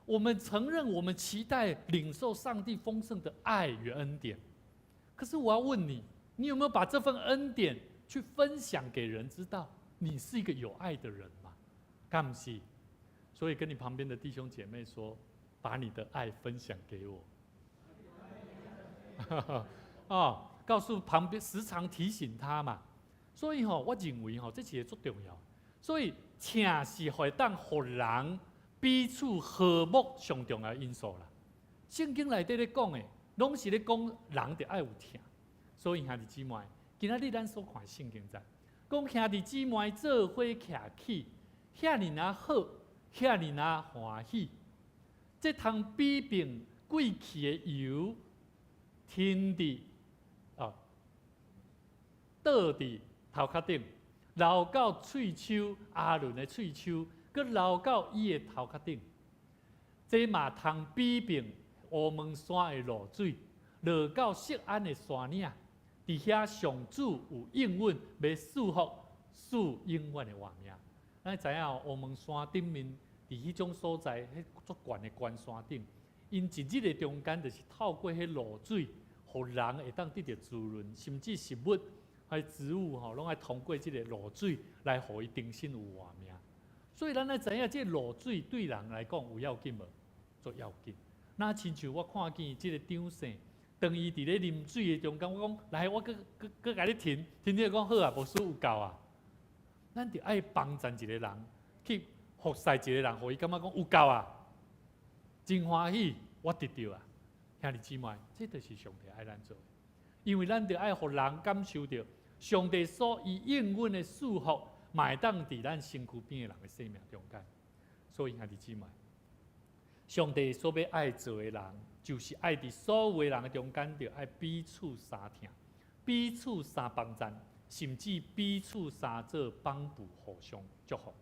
我們承認，我們期待領受上帝豐盛的愛與恩典。可是我要問你，你有沒有把這份恩典去分享給人知道？你是一個有愛的人嗎？敢是？所以跟你旁邊的弟兄姐妹說，把你的愛分享給我。哦，告訴旁邊，時常提醒他嘛。所以吼，我認為吼，這是個足重要。所以，疼是會當予人彼此和睦上重要的因素啦。聖經內底咧講的，攏是咧講人著愛有疼。所以兄弟姊妹，今仔日咱所看聖經節，講兄弟姊妹做伙徛起，遐爾若好，遐爾若歡喜。這通比並貴氣的油，停佇哦，倒佇頭殼頂，流到喙鬚亞倫的喙鬚，閣流到伊的頭殼頂。這嘛通比並烏蒙山的露水，落到錫安的山嶺。佇遐上主有應允，欲賜福，賜永遠的活命。咱知影烏蒙山頂面，佇彼種所在，彼足懸的懸山頂，𪜶一日的中間，就是透過彼露水，予人會當得著滋潤，甚至食物、還植物吼，攏愛通過這個露水來予伊重新有活命。所以咱愛知影，這個露水對人來講有要緊無？足要緊。若親像我看見這個張姓，當伊佇咧啉水的中間，我講來，我閣閣閣共你停，停停講好啊，牧師有夠啊。咱著愛幫贊一個人，去服侍一個人，予伊感覺講有夠啊，真歡喜，我得著啊。兄弟姊妹，這就是上帝愛咱做的，因為咱著愛予人感受著上帝所以應允的祝福，嘛會當佇咱身軀邊的人的生命中間。所以兄弟姊妹，上帝所欲愛做的人，就是愛佇所有的人的中間，著愛彼此相疼，彼此相幫贊，甚至彼此相做幫助，互相祝福。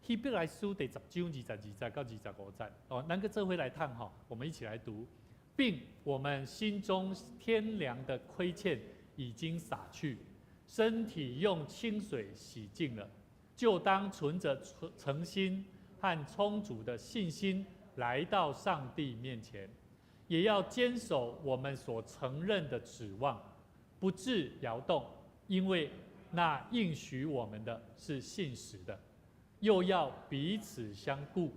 希伯來書第十章22節到25節，哦，咱閣做伙來讀吼，我們一起來讀，並我們心中天良的虧欠已經灑去，身體用清水洗淨了，就當存着誠心和充足的信心來到上帝面前，也要堅守我們所承認的指望，不致搖動，因為那應許我們的是信實的。又要彼此相顧，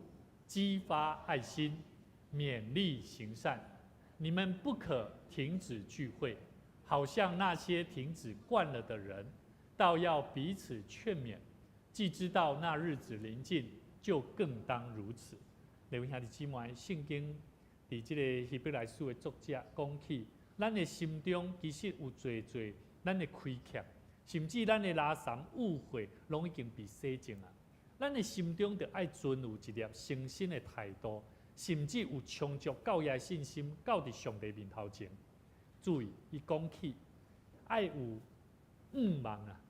激發愛心，勉勵行善。你們不可停止聚會，好像那些停止慣了的人，倒要彼此勸勉。既知道那日子臨近，就更當如此。各位兄弟姊妹，聖經佇這个希伯來書的作者講起，咱的心中其實有濟濟咱的虧欠，甚至咱的垃圾誤會，攏已經被洗淨啊。咱的心中著愛存有一粒誠實的態度，甚至有充足夠的信心，到佇上帝面頭前。注意，伊講起愛有向望啊！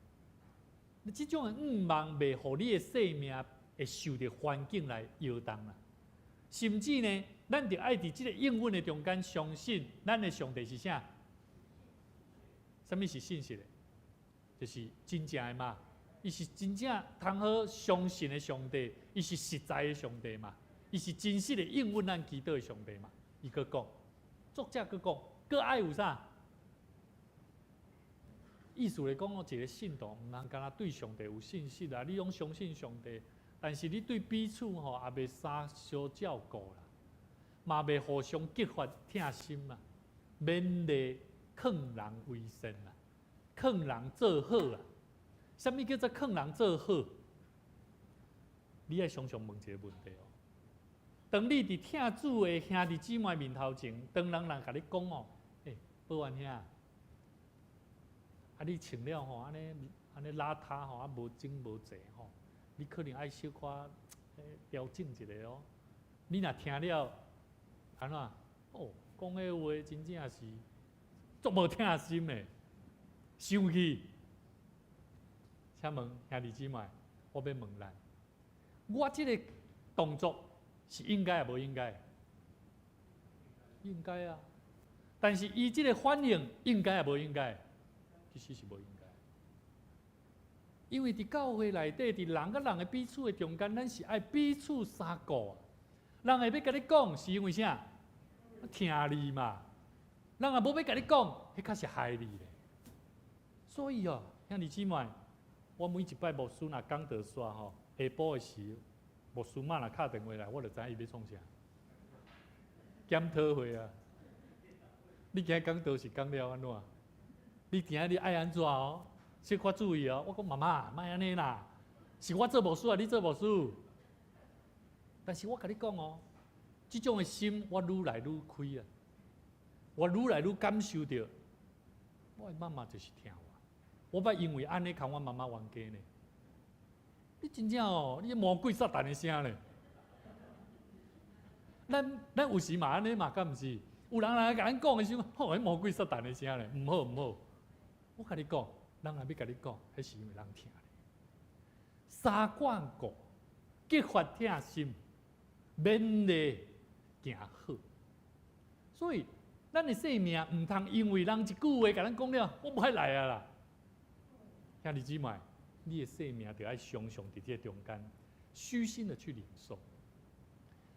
這種的向望袂予你的生命會受著環境來搖動啊！甚至呢，咱著愛佇這個應允的中間，相信咱的上帝是啥？啥物是信實的？就是真正的嘛。伊是真正通好相信的上帝，伊是實在的上帝嘛？伊是真實的應允咱祈禱的上帝嘛？伊閣講，作者閣講，閣愛有啥？意思來講，一個信徒毋通干焦對上帝有信心啊！你攏相信上帝，但是你對彼此吼也袂相相照顧啦，嘛袂互相激發疼心嘛，勉勵勸人為善啦，勸人做好啊。啥物叫做勸人做好？你愛常常問一个問題哦。當你佇疼主的兄弟姊妹面頭前，當人人共你講哦，欸，保安兄，啊你穿了吼，按呢按呢邋遢吼，啊無整無齊吼，你可能愛小可調整一下哦。你若聽了，按怎？哦，講彼話真正是足無疼心的，生氣。請問兄弟姊妹，我欲問咱，我這个動作是應該抑無應該？應該啊。但是伊這个反應應該抑無應該？其實是無應該。因為佇教會內底，佇人佮人的彼此的中間，咱是愛彼此相顧。人會欲共你講，是因為啥？疼你嘛。人若無欲共你講，彼較是害你咧。所以哦，兄弟姊妹，我每一擺牧師若講道煞吼，下晡的時，牧師媽若敲電話來，我就知影伊欲創啥。檢討會啊！你今日講道是講了按怎？你今日愛按怎哦？小可注意哦！我講媽媽，莫按呢啦，是我做牧師啊，你做牧師。但是我共你講哦，這種的心我愈來愈開啊，我愈來愈感受著，我的媽媽就是疼我，我捌因為按呢共阮媽媽冤家呢。你真正哦，你魔鬼撒旦的聲咧。咱有時嘛按呢嘛，敢毋是？有人來共咱講的時陣，吼，彼魔鬼撒旦的聲咧，毋好毋好。我共你講，人若欲共你講，彼是因為人疼你。三關顧，激發疼心，勉勵行好。所以，咱的生命毋通因為人一句話共咱講了，我無愛來啊啦。兄弟姊妹，你的生命著愛常常佇這个中間，虛心的去領受。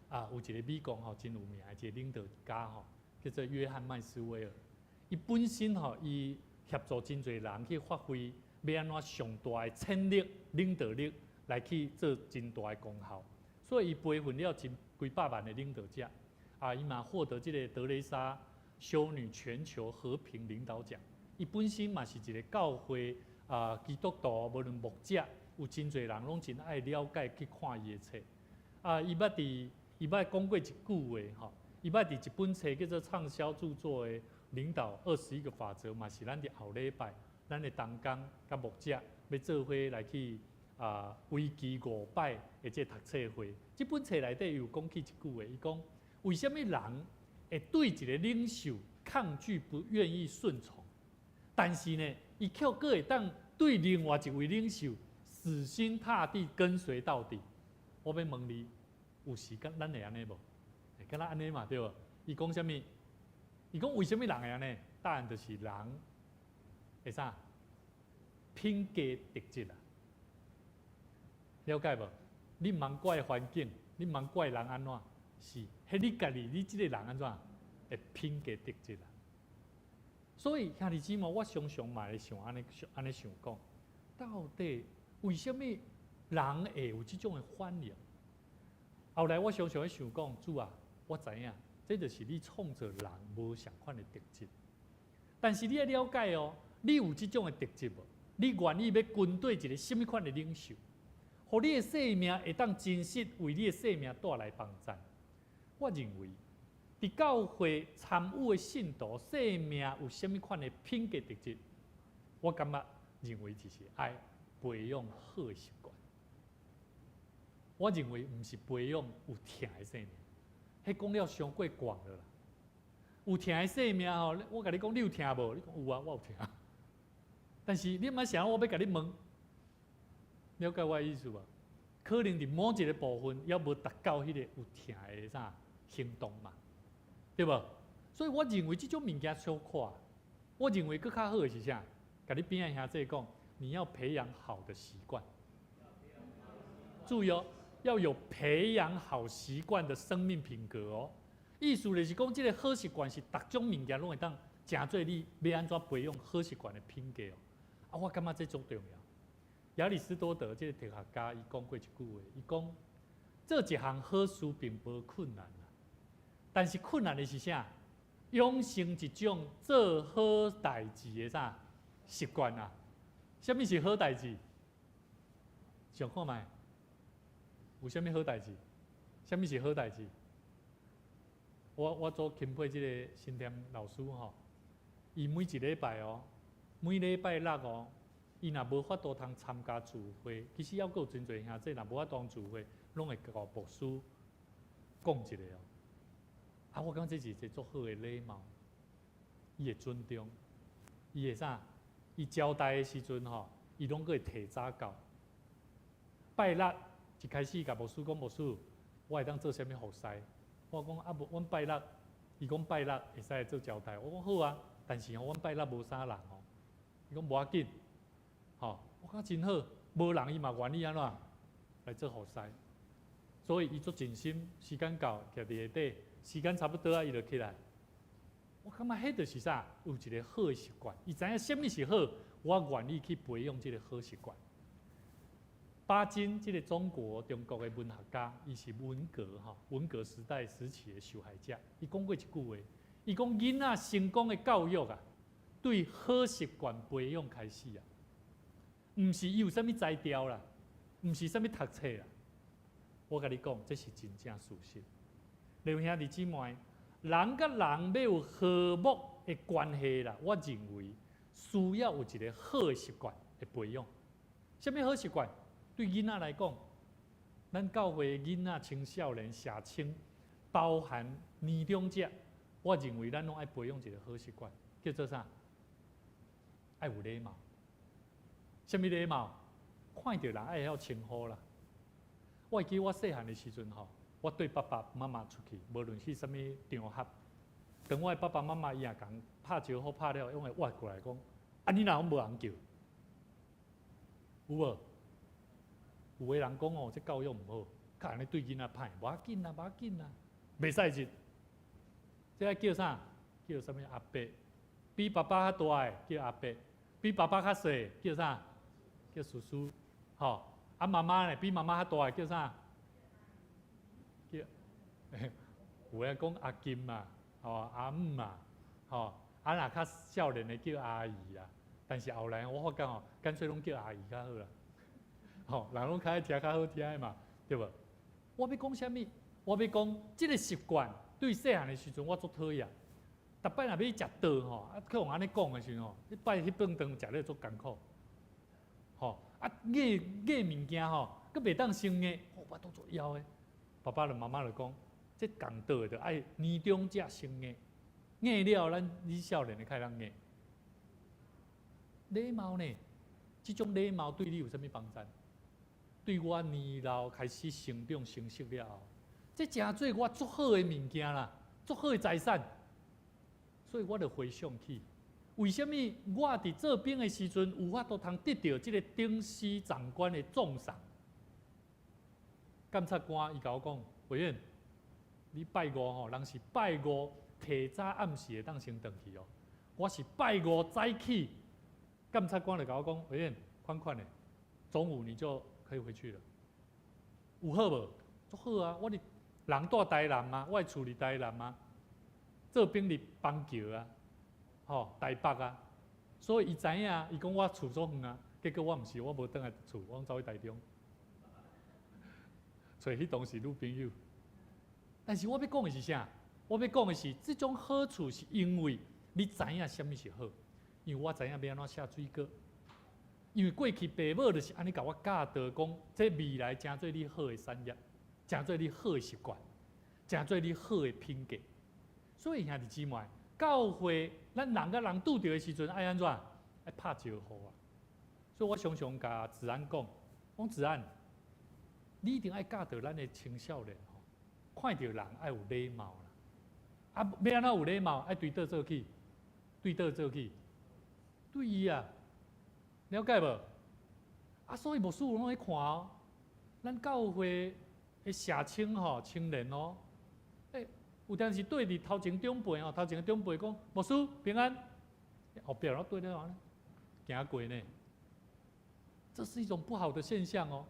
啊，有一个美國吼真有名的一个領導家吼，叫做約翰麥斯威爾。伊本身吼，伊協助真濟人去發揮，欲按怎上大的潛力、領導力來去做真大的功效。所以伊培訓了真幾百萬的領導者。啊，伊嘛獲得這个德蕾莎修女全球和平領導獎。伊本身嘛是一个教會啊，基督徒無論牧者，有真濟人攏真愛了解去看伊的冊。啊，伊捌講過一句話吼，伊捌佇一本冊叫做暢銷著作的《領導21個法則》，嘛是咱佇後禮拜，咱的同工佮牧者欲做伙來去啊，為期五擺的這个讀冊會。這本冊內底有講起一句話，伊講為啥物人會對一个領袖抗拒，不願意順從，但是呢，伊卻閣會當對另外一位領袖死心塌地跟隨到底。我欲問你，有時敢咱會按呢無？會敢若按呢嘛對無？伊講啥物？伊講為啥物人會按呢？答案就是人會啥？品格特質啊！了解無？你毋通怪環境，你毋通怪人按怎？是，彼你家己，你這个人按怎？會品格特質啊！所以兄弟姊妹，我常常嘛會想按呢想按呢想講，到底為啥物人會有這種的反應？後來我常常咧想講，主啊，我知影，這就是你創造人無仝款的特質。但是你愛了解哦，你有這種的特質無？你願意欲跟綴一个啥物款的領袖，予你的生命會當真實為你的生命帶來幫贊。我認為，佇教會參與的信徒生命有啥物款的品格特質，我感覺認為就是愛培養好的習慣。我認為毋是培養有疼的生命，彼講了傷過廣了啦。有疼的生命吼，我共你講，你有疼無？你講有啊，我有疼。但是你毋捌想我欲共你問，了解我的意思無？可能佇某一个部分，猶無達到彼个有疼的啥行動嘛，對無？所以我認為這種物件小可，我認為閣較好的是啥？共你邊仔兄弟講，你要培養好的習慣。注意哦，要有培養好習慣的生命品格哦。意思就是講，這个好習慣是逐種物件攏會當成做你欲按怎培養好習慣的品格哦。啊，我感覺這足重要。亞里士多德這个哲學家，伊講過一句話，伊講做一項好事並無困難啦，但是困難的是啥？養成一種做好代誌的啥習慣啊？啥物是好代誌？想看覓？有啥物好代誌？啥物是好代誌？我做欽佩這个新店老師吼，伊每一禮拜哦，每禮拜六哦，伊若無法度通參加聚會，其實猶閣有真濟兄弟若無法度聚會，攏會共牧師講一下哦。啊，我感覺這是一個足好的禮貌，伊會尊重，伊會啥？伊交代的時陣吼，伊攏閣會提早到。拜六一開始共牧師講，牧師，我會當做啥物服侍？我講啊無，阮拜六，伊講拜六會使做交代。我講好啊，但是吼，阮拜六無啥人吼。伊講無要緊，吼，我感覺真好，無人伊嘛願意按怎來做服侍。所以伊足盡心，時間到徛佇下底，時間差不多啊，伊就起來。我感覺彼就是啥？有一個好的習慣，伊知影啥物是好，我願意去培養這個好習慣。巴金這個中國的文學家，伊是文革吼，文革時代時期的受害者。伊講過一句話，伊講囡仔成功的教育啊，對好習慣培養開始啊，毋是伊有啥物才調啦，毋是啥物讀冊啦。我共你講，這是真正事實。劉兄弟姊妹，人佮人欲有和睦的關係啦，我認為需要有一個好的習慣的培養。啥物好習慣？對囡仔來講，咱教會囡仔、青少年、社青，包含年長者，我認為咱攏愛培養一個好習慣，叫做啥？愛有禮貌。啥物禮貌？看著人愛會曉稱呼啦。我會記我細漢的時陣吼，我綴爸爸媽媽出去，無論去啥物場合，當我的爸爸媽媽伊若共拍招呼拍了，攏會倚過來講：啊，你哪攏無人叫？有無？有的人講哦，這教育毋好，較按呢對囡仔歹，無要緊啦，無要緊啦，袂使入。這個叫啥？叫啥物阿伯？比爸爸較大的叫阿伯，比爸爸較細叫啥？叫叔叔。吼，啊媽媽呢？比媽媽較大的叫啥？叫，有的講阿金嘛，吼阿姆嘛，吼啊若較少年的叫阿姨啊。但是後來我發覺吼，乾脆攏叫阿姨較好啦。吼，人攏較愛聽較好聽的嘛，對無？我欲講啥物？我欲講這个習慣，對細漢的時陣我足討厭。逐擺若欲食桌吼，啊，去予按呢講的時陣吼，你擺彼頓飯食咧足艱苦。吼，啊，硬硬物件吼，閣袂當先硬，哦，我都足枵的。爸爸就媽媽就講，這仝桌的就愛年長者先硬，硬了咱你少年的較會當硬。禮貌呢？這種禮貌對你有啥物幫助？對我年老開始成長成熟了後，這誠做我足好的物件啦，足好的財產。所以我就回想起，為啥物我佇做兵的時陣有法度通得著這个頂司長官的重賞？監察官伊共我講，委員，你拜五吼，人是拜五提早暗時會當先轉去哦。我是拜五早起，監察官就共我講，委員，款款的，中午你就可以回去了。有好無？足好啊！我佇人蹛台南啊，我的厝佇台南啊，做兵佇板橋啊，吼台北啊，所以伊知影，伊講我厝足遠啊，結果我毋是，我無轉來厝，我走去台中，揣彼同事女朋友。但是我欲講的是啥？我欲講的是，這種好處是因為你知影啥物是好，因為我知影欲按怎寫水果。因為過去爸母就是按呢共我教導，講這未來成做你好的產業，成做你好的習慣，成做你好的品格。所以兄弟姊妹，教會咱人佮人拄著的時陣愛按怎？愛拍招呼啊！所以我常常共子安講，講子安，你一定愛教導咱的青少年吼，看著人愛有禮貌啦。啊，欲按怎有禮貌？愛對佗做起？對佗做起？對伊啊！了解無？啊，所以牧師攏咧看哦，咱教會的社青吼、青年哦，欸，有當時對佇頭前長輩吼，頭前長輩講牧師平安，後壁攏對咧按呢行過呢，這是一種不好的現象哦。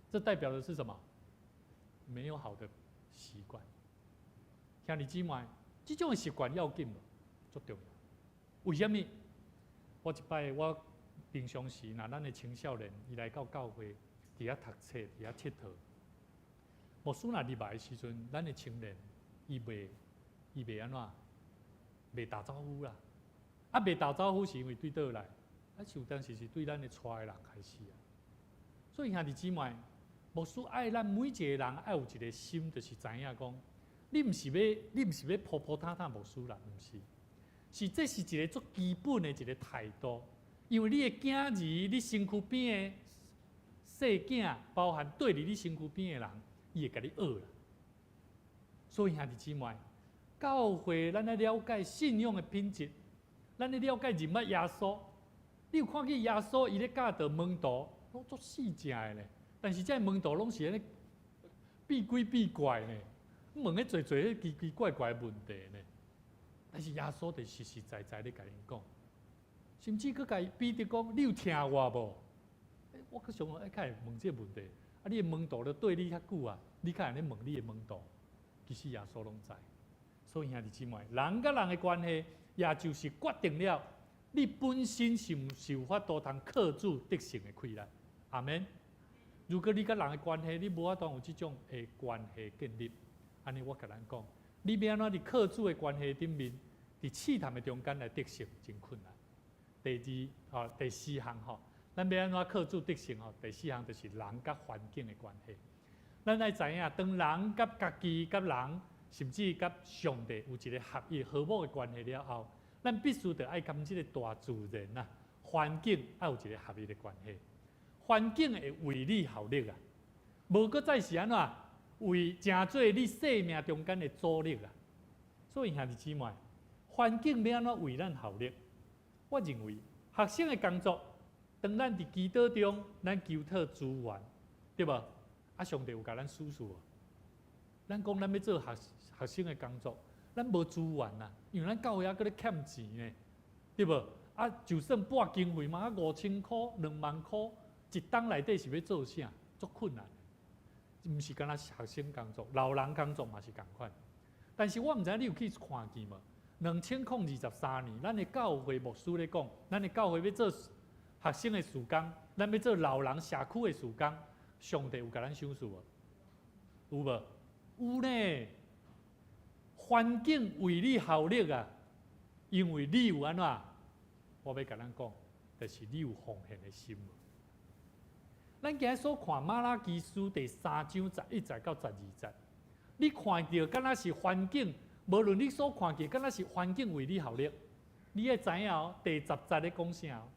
這代表的是什麼？沒有好的習慣。兄弟姊妹，這種習慣要緊無？足重要。為啥物？我一擺我平常時，若咱的青少年伊來到教會，佇遐讀冊，佇遐𨑨迌。牧師若入來的時陣，咱的青年伊袂按怎？袂打招呼啦。啊，袂打招呼是因為對佗來？啊，是有當時是對咱的帶的人開始啊。所以兄弟姊妹，牧師愛咱每一個人愛有一個心，就是知影講，你毋是欲鋪鋪坦坦牧師啦，毋是，是這是一个足基本的一个態度。因為你的囝兒，你身軀邊的細囝，包含對佇你身軀邊的人，伊會共你學啦。所以兄弟姊妹，教會咱愛了解信仰的品質，咱愛了解認捌耶穌。你有看見耶穌伊咧教導門徒，攏足四正的呢。但是這門徒攏是按呢變鬼變怪呢，問彼濟濟彼奇奇怪怪的問題呢。但是耶穌就實實在在咧共𪜶講，甚至閣共彼得講：你有疼我無？我閣想講，欸，較會問這个問題。啊，你的門徒都綴你較久啊，你較會按呢問你的門徒，其實耶穌攏知。所以兄弟姊妹，人佮人的關係，也就是決定了你本身是毋是有法度通靠主得勝的氣力。阿們。如果你佮人的關係，你無法度有這種的關係建立，按呢我共咱講，你欲按怎佇靠主的關係頂面，佇試探的中間來得勝，真困難。第二，吼，第四項吼，咱欲按怎靠主得勝吼？第四項就是人佮環境的關係。咱愛知影，當人佮家己、佮人，甚至佮上帝有一个合一、和睦的關係了後，咱必須得愛佮這个大自然啊，環境愛有一个合一的關係。環境會為你效力啊，無閣再是按怎為成做你生命中間的阻力啊。所以兄弟姊妹，環境欲按怎為咱效力？我認為學生的工作，當咱佇祈禱中，咱求討資源，對無？啊，上帝有共咱賜予無？咱講咱欲做學學生的工作，咱無資源啊，因為咱教會猶閣咧欠錢呢，對無？啊，就算撥經費嘛，5000箍、2萬箍，一冬內底是欲做啥？足困難的，毋是干焦學生工作，老人工作嘛是仝款。但是我毋知影你有去看見無？2023年，咱的教會牧師咧講，咱的教會欲做學生的事工，咱欲做老人社區的事工，上帝有共咱賞賜無？有無？有呢。環境為你效力啊，因為你有按怎？我欲共咱講，就是你有奉獻的心。咱今日所看瑪拉基書第三章11節到12節，你看著敢若是環境，無論你所看見，敢若是環境為你效力，你愛知影哦。第十節咧講啥？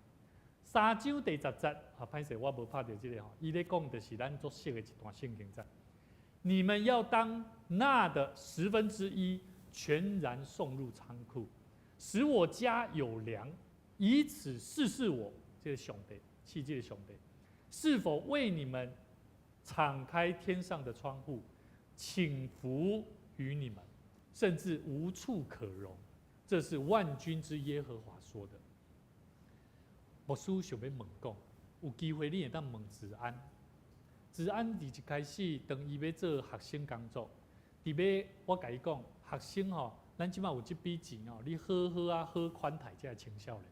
三章第十節，啊，歹勢我無拍著這个吼，伊咧講就是咱足熟的一段聖經節。你們要當納的十分之一，全然送入倉庫，使我家有糧，以此試試我，這个上帝，試這个上帝。是否為你們敞開天上的窗戶，傾福於你們，甚至無處可容？這是萬軍之耶和華說的。牧師想欲問講，有機會你會當問子安。子安佇一開始，當伊欲做學生工作，佇欲我共伊講，學生吼，咱這擺有這筆錢哦，你好好啊，好款待這个青少年。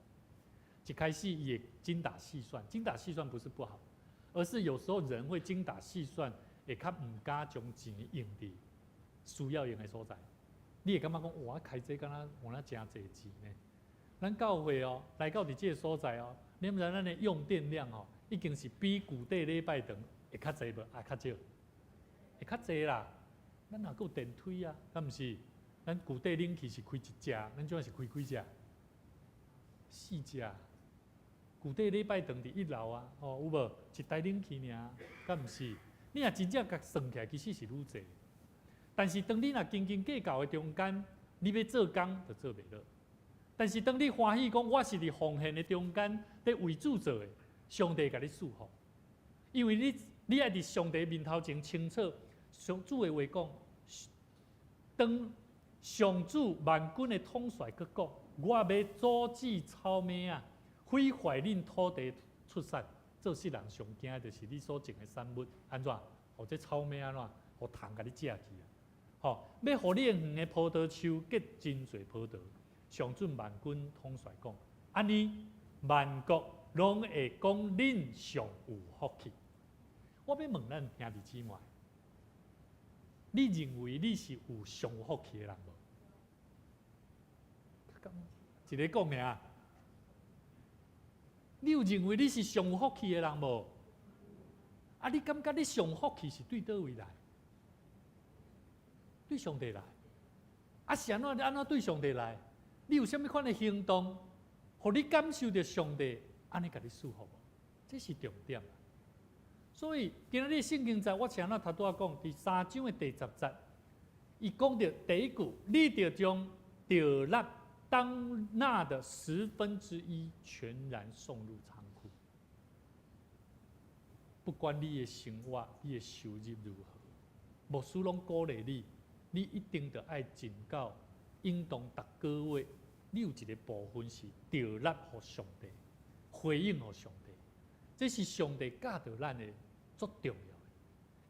一開始伊會精打細算，精打細算不是不好。而是有時候人會精打細算，會較毋敢將錢用佇需要用的所在。你會感覺講，哇，開這敢若有哪誠濟錢呢？咱教會哦，來到佇這个所在哦，你毋知咱的用電量哦，已經是比舊底禮拜堂會較濟無？抑較少？會較濟啦。咱若閣有電梯啊，敢毋是？咱舊底冷氣是開一隻，咱這擺是開幾隻？四隻。舊底禮拜堂佇一樓啊，吼有無？一台冷氣爾，敢毋是？你若真正共算起來，其實是愈濟。但是當你若斤斤計較的中間，你欲做工就做袂落。但是當你歡喜講，我是佇奉獻的中間，佇為主做的，上帝共你賜福。因為你愛佇上帝面頭前清楚，上主的話講，當上主萬軍的統帥閣講，我欲阻止草莓仔。毀壞恁土地出產，做世人上驚的就是你所種的產物，按怎？予這草莓按怎？予蟲共你食去啊！吼，欲予你的園的葡萄樹結真濟葡萄。上主萬軍統帥講，按呢萬國攏會講恁上有福氣。我欲問咱兄弟姊妹，你認為你是有上有福氣的人無？一个講爾。你有認為你是上有福氣的人無？啊，你感覺你上福氣是對佗位來？對上帝來。啊，是按怎？你按怎對上帝來？你有啥物款的行動，予你感受著上帝按呢共你賜福無？這是重點。所以今仔日聖經節，我前仔頭拄仔講，佇三章的第十節，伊講著第一句，你著將著納當納的十分之一全然送入倉庫。不管你的生活、你的收入如何，牧師攏鼓勵你，你一定著愛盡到應當逐個月，你有一個部分是著納予上帝，回應予上帝，這是上帝教導咱的足重要的。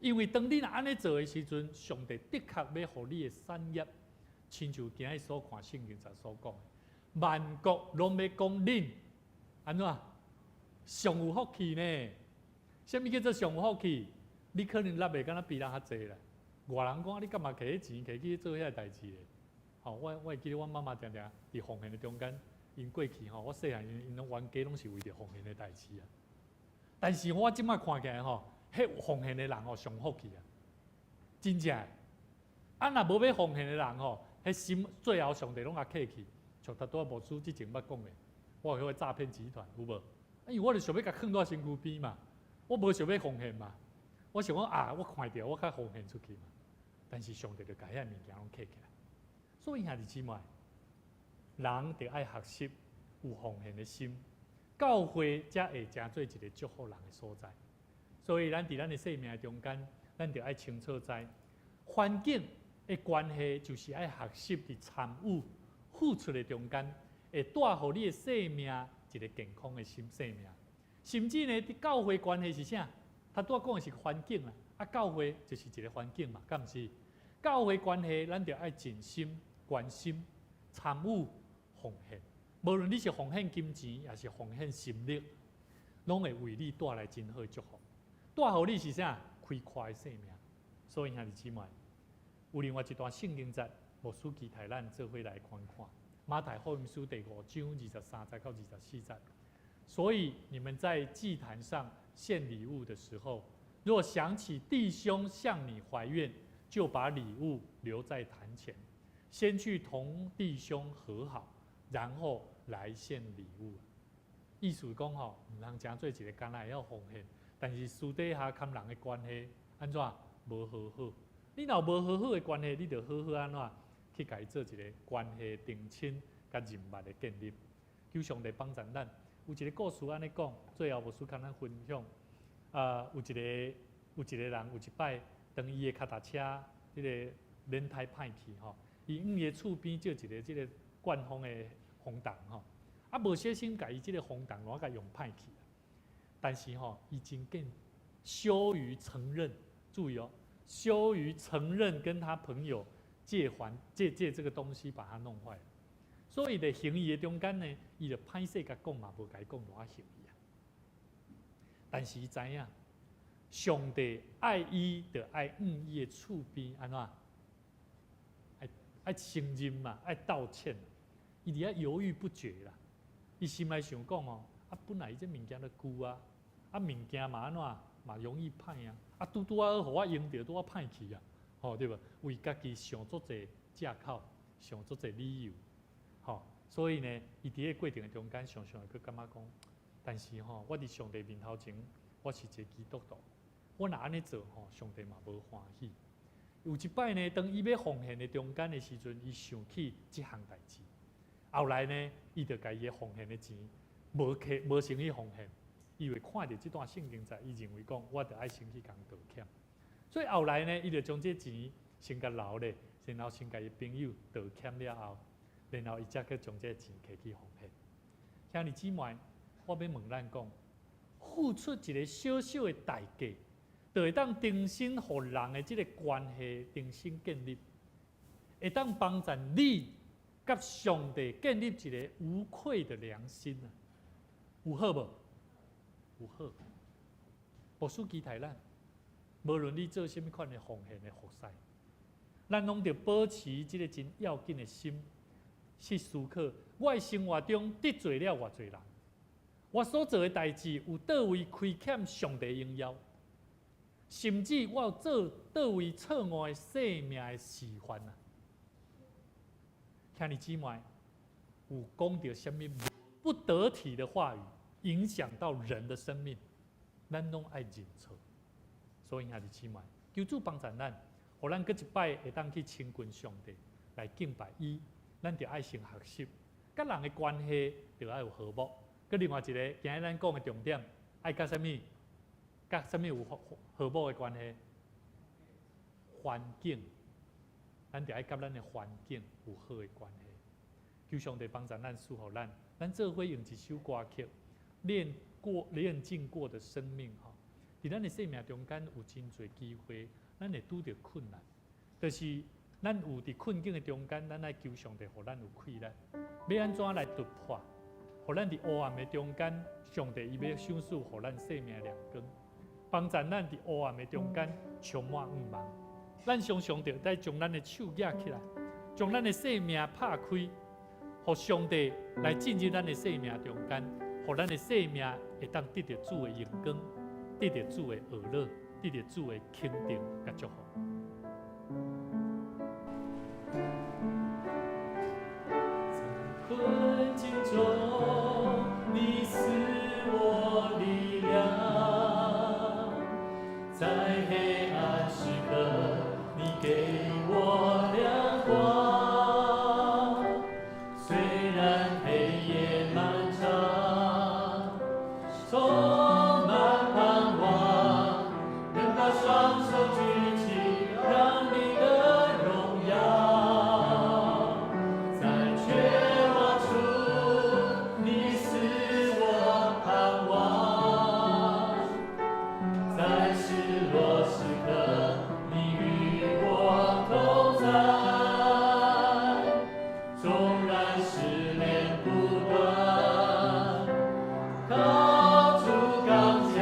因為當你若按呢做的時陣，上帝的確欲予你的產業，親像今日所看聖經節所講的，萬國攏欲講恁按怎上有福氣呢？啥物叫做上有福氣？你可能納的敢若比人較濟啦。外人講你幹嘛摕彼錢摕去做遐个代誌咧？吼，我會記得阮媽媽定定佇奉獻的中間，𪜶過去吼，我細漢𪜶攏冤家攏是為著奉獻的代誌啊。但是我這擺看起來吼，彼奉獻的人吼上福氣啊，真正的。啊，若無欲奉獻的人吼，彼心最後上帝攏共客去，像頭拄仔牧師之前捌講的，我有彼個詐騙集團有無？因為我就想欲共囥佇身軀邊嘛，我無想欲奉獻嘛，我想講啊，我看著我較奉獻出去嘛。但是上帝就共遐物件攏客起來，所以兄弟姊妹，人著愛學習有奉獻的心，教會才會成做一個祝福人的所在。所以咱佇咱的生命中間，咱著愛清楚知環境的關係，就是愛學習佇參與付出的中間，會帶予你的生命一個健康的心生命。甚至呢，佇教會關係是啥？頭拄仔講的是環境啦。啊，教會就是一個環境嘛，敢毋是？教會關係，咱著愛盡心、關心、參與、奉獻。無論你是奉獻金錢，抑是奉獻心力，攏會為你帶來真好的祝福。帶予你是啥？開闊的生命。所以兄弟姊妹，有另外一段聖經節，牧師期待咱做伙來觀看。馬太福音書第五章23節到24節。所以你們在祭壇上獻禮物的時候，若想起弟兄向你懷怨，就把禮物留在壇前，先去同弟兄和好，然後來獻禮物。意思講吼，毋通成做一個敢若會曉奉獻，但是私底下佮人的關係按怎無和好？你若無和好的關係，你著好好按怎去共伊做一個關係定親佮人脈的建立。求上帝幫助咱。有一個故事按呢講，最後牧師共咱分享。啊，有一個人有一擺，當伊的跤踏車彼個輪胎歹去吼，伊向伊的厝邊借一個這个灌風的風筒吼，啊無小心共伊這个風筒攏共用歹去。但是吼，伊真緊羞於承認，注意哦，羞於承認跟他朋友借還借借這個東西把它弄壞。所以佇還伊的中間呢，伊就歹勢共講嘛，無共伊講怎還伊啊。但是伊知影，上帝愛伊，就愛向伊的厝邊按怎？愛愛承認嘛，愛道歉。伊佇遐猶豫不決啦。伊心內想講哦，啊本來伊這物件都舊啊，啊物件嘛按怎嘛容易歹啊，啊拄拄仔好予我用著，拄仔歹去啊，吼對無？為家己想足濟藉口，想足濟理由，吼，所以呢，伊佇個過程的中間，常常會閣感覺講，但是吼，我佇上帝面頭前，我是一個基督徒，我若按呢做吼，上帝嘛無歡喜。有一擺呢，當伊欲奉獻的中間的時陣，伊想起這項代誌。後來呢，伊就共伊的奉獻的錢無摕無先去奉獻，因為看著這段聖經節，伊認為講我著愛先去共道歉。所以後來呢，伊就將這錢先共留咧，然後先共伊朋友道歉了後，然後伊才閣將這錢摕去奉獻。兄弟姊妹，我欲問咱講，付出一個小小的代價，就會當重新予人的這个關係重新建立，會當幫助你佮上帝建立一个無愧的良心啊！有好無？有好。牧師期待咱，無論你做啥物款的奉獻的服事，咱攏著保持這个真要緊的心，去思考我的生活中得罪了偌濟人，我所做的代誌有佗位虧欠上帝榮耀？甚至我有做佗位錯誤的生命的示範啊！兄弟姊妹，有講著啥物不得體的話語，影響到人的生命，咱攏愛認錯。所以兄弟姊妹，求主幫助咱，予咱閣一擺會當去親近上帝，來敬拜伊。咱著愛先學習，佮人的關係著愛有和睦。閣另外一个，今日咱講的重點，愛佮啥物？佮啥物有和睦的關係？環境，咱著愛佮咱的環境有好的關係。求上帝幫助咱，賜予咱，咱做伙用一首歌曲，練過煉淨過的生命吼。佇咱的生命中間有真濟機會，咱會拄著困難，就是咱有佇困境的中間，咱愛求上帝，予咱有氣力，欲按怎來突破？予咱佇黑暗的中間，上帝伊欲賞賜予咱生命亮光，幫助咱佇黑暗的中間充滿向望。咱常常著愛將咱的手舉起來，將咱的生命拍開，予上帝來進入咱的生命中間，予咱的生命會當得著主的榮光，得著主的呵咾，得著主的肯定佮祝福。在困境中，你賜我力量；在黑暗時刻，你給我亮光。雖然黑夜漫長，充滿盼望，仍把雙手舉起，讓你的榮耀在絕望處，你賜我盼望；在失落時刻，你與我同在。縱然試煉不斷，靠主剛強，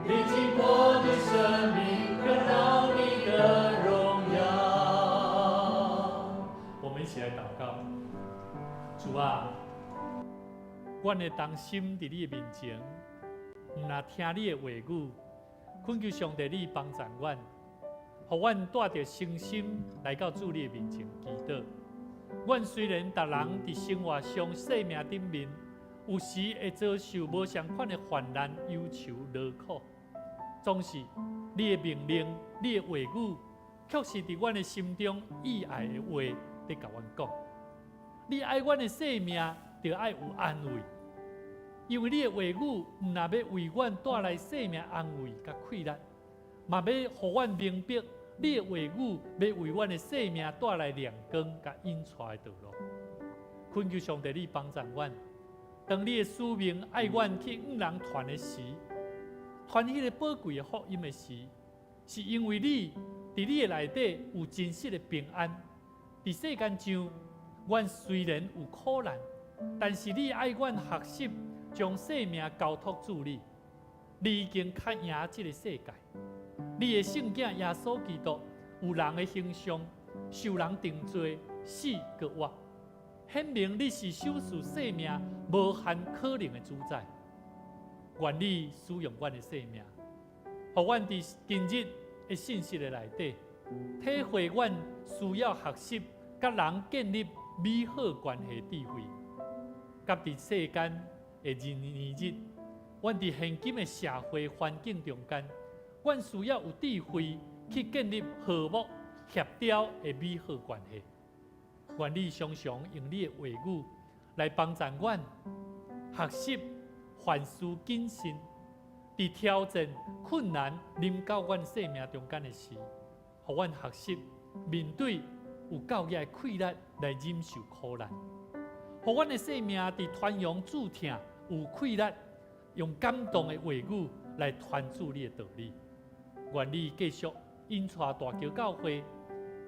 煉淨過的生命，更讓你的榮耀。我們一起來禱告，主啊，阮會同心佇你的面前，毋若聽你的話語，懇求上帝你幫助阮，予阮帶著誠心來到主你的面前祈禱。阮雖然逐人佇生活上、生命頂面，有時會遭受無相仝的患難、憂愁、勞苦，總是你的命令、你的話語，卻是佇阮的心中意愛的話，佇共阮講。你愛阮的生命，著愛有安慰，因為你的話語毋若欲為阮帶來生命安慰佮氣力，嘛欲予阮明白，你的話語欲為阮的生命帶來亮光佮引帶的道路。懇求上帝，你幫助阮，當你的使命愛阮去向人傳的時，傳彼个寶貴的福音的時，是因為你佇你的內底有真實的平安。佇世間上，阮雖然有苦難，但是你愛阮學習將生命交託主你，你已經較贏這个世界。你的聖囝耶穌基督有人的形象，受人定罪，死閣活，顯明你是賞賜生命無限可能的主宰。願你使用阮的生命，予阮佇今日的信息的內底，體會阮需要學習佮人建立美好關係智慧，佮佇世間的年日，阮佇現今的社會環境中間，阮需要有智慧去建立和睦協調的美好關係。願你常常用你的話語來幫助阮學習凡事謹慎，佇挑戰困難臨到阮生命中間的時，予阮學習面對有夠額的氣力來忍受苦難，予阮的生命佇傳揚主疼有氣力，用感動的話語來傳主你的道理。願你繼續引帶大橋教會，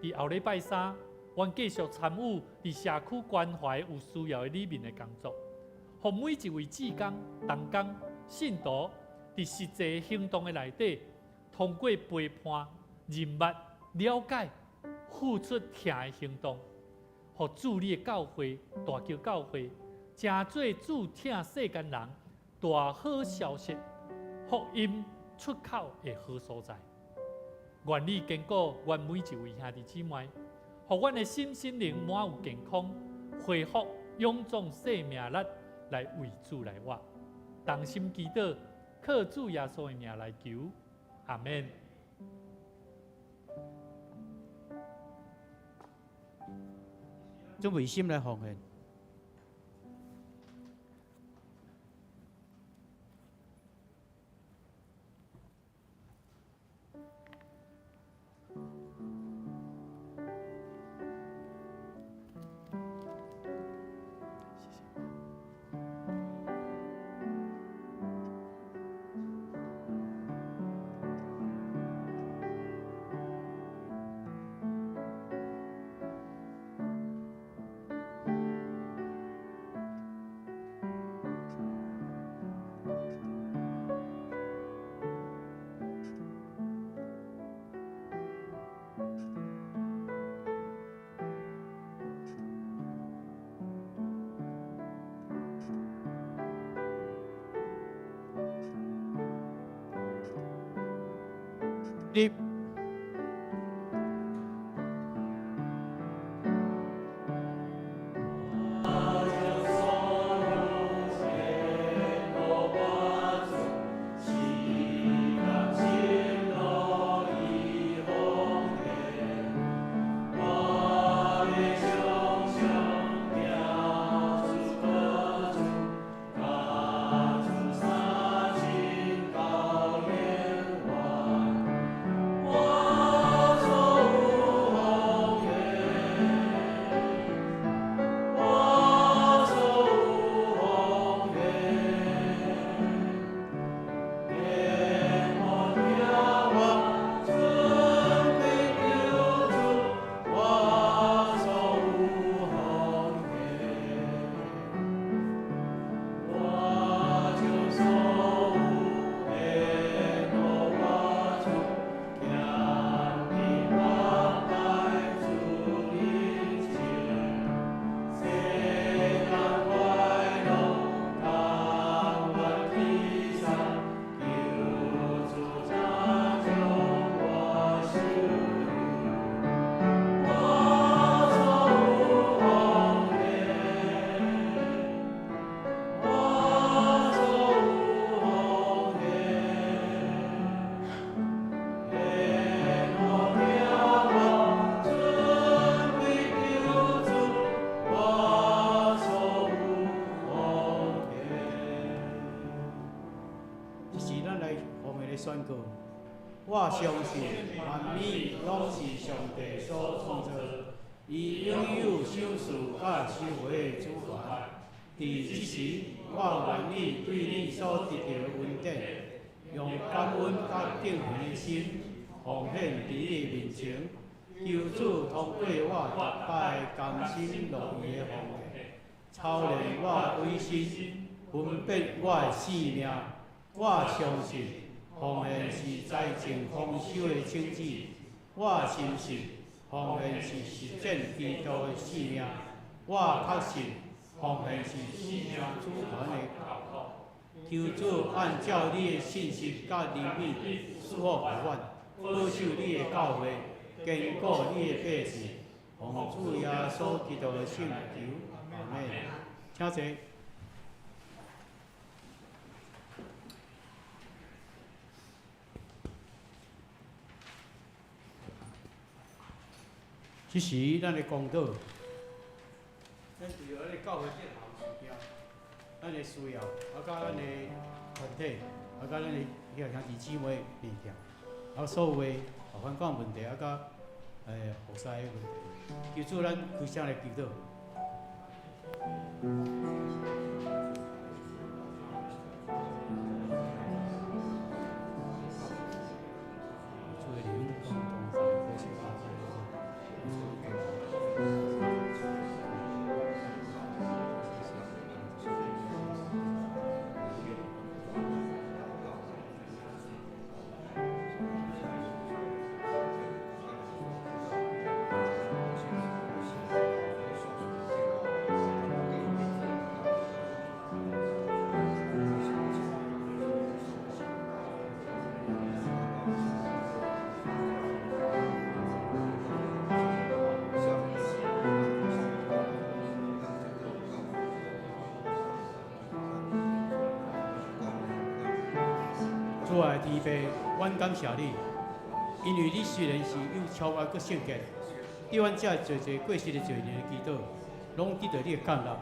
佇後禮拜三，阮繼續參與佇社區關懷有需要的里民的工作，予每一位志工、同工、信徒，佇實際行動的內底，通過陪伴、認捌、了解、付出疼的行動，予主你的教會、大橋教會，成做主疼世間人大好消息，福音出口的好所在。願你堅固阮每一位兄弟姊妹，予阮的心身靈滿有健康，恢復勇壯生命力來為主來活。同心祈禱，靠主耶穌的名來求，阿們。準備心來奉獻。立。宣告，我相信萬物攏是上帝所創造，伊擁有賞賜佮收回的主權。佇這時，我願意對你所得著的恩典，用感恩佮敬虔的心奉獻佇你的面前，求主通過我逐擺甘心樂意的奉獻，操練我的委身，分別我的性命。我相信奉獻是財政豐收的種子。我深信奉獻是實踐基督的使命。我確信奉獻是生命主權的交託。求主按照你的信實佮憐憫賜福予阮，保守你的教會，堅固你的百姓。奉主耶穌基督的聖名求，阿們。請坐。這時，咱的公禱，咱為著咱的教會這項事件，咱的需要，佮咱的團體，佮咱的兄弟姊妹面前，所有的環境問題，佮服侍的問題，求主咱開聲來祈禱。慈愛的天父，阮感謝你，因為你雖然是有超越閣聖潔，對阮這濟濟過失的罪人的祈禱，攏得到你的接納。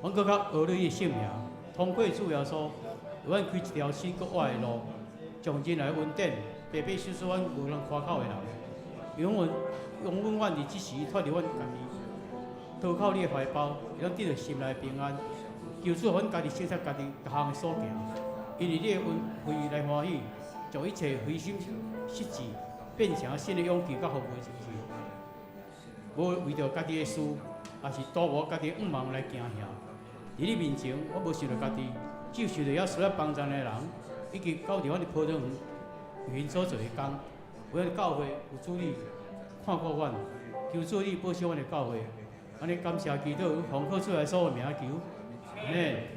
阮閣較學你的聖名，通過主耶穌，為阮開一條新閣活的路，將人來恩典，白白賞賜阮無通誇口的人，永遠永遠阮佇這時脫離阮家己，投靠你的懷抱，會當得到心內平安。求主予阮家己省察家己逐項的所行，因為你的恩惠來歡喜，將一切灰心失志變成新的勇氣佮服務精神。無為著家己的事，也是徒無家己的願望來行行。佇你面前，我無想著家己，只有想著遐需要幫助的人，以及到佇阮的葡萄園為𪜶所做的工。為阮教會有主你看顧阮，求主你保守阮的教會。按呢感謝基督，奉靠主耶穌的名求，阿們。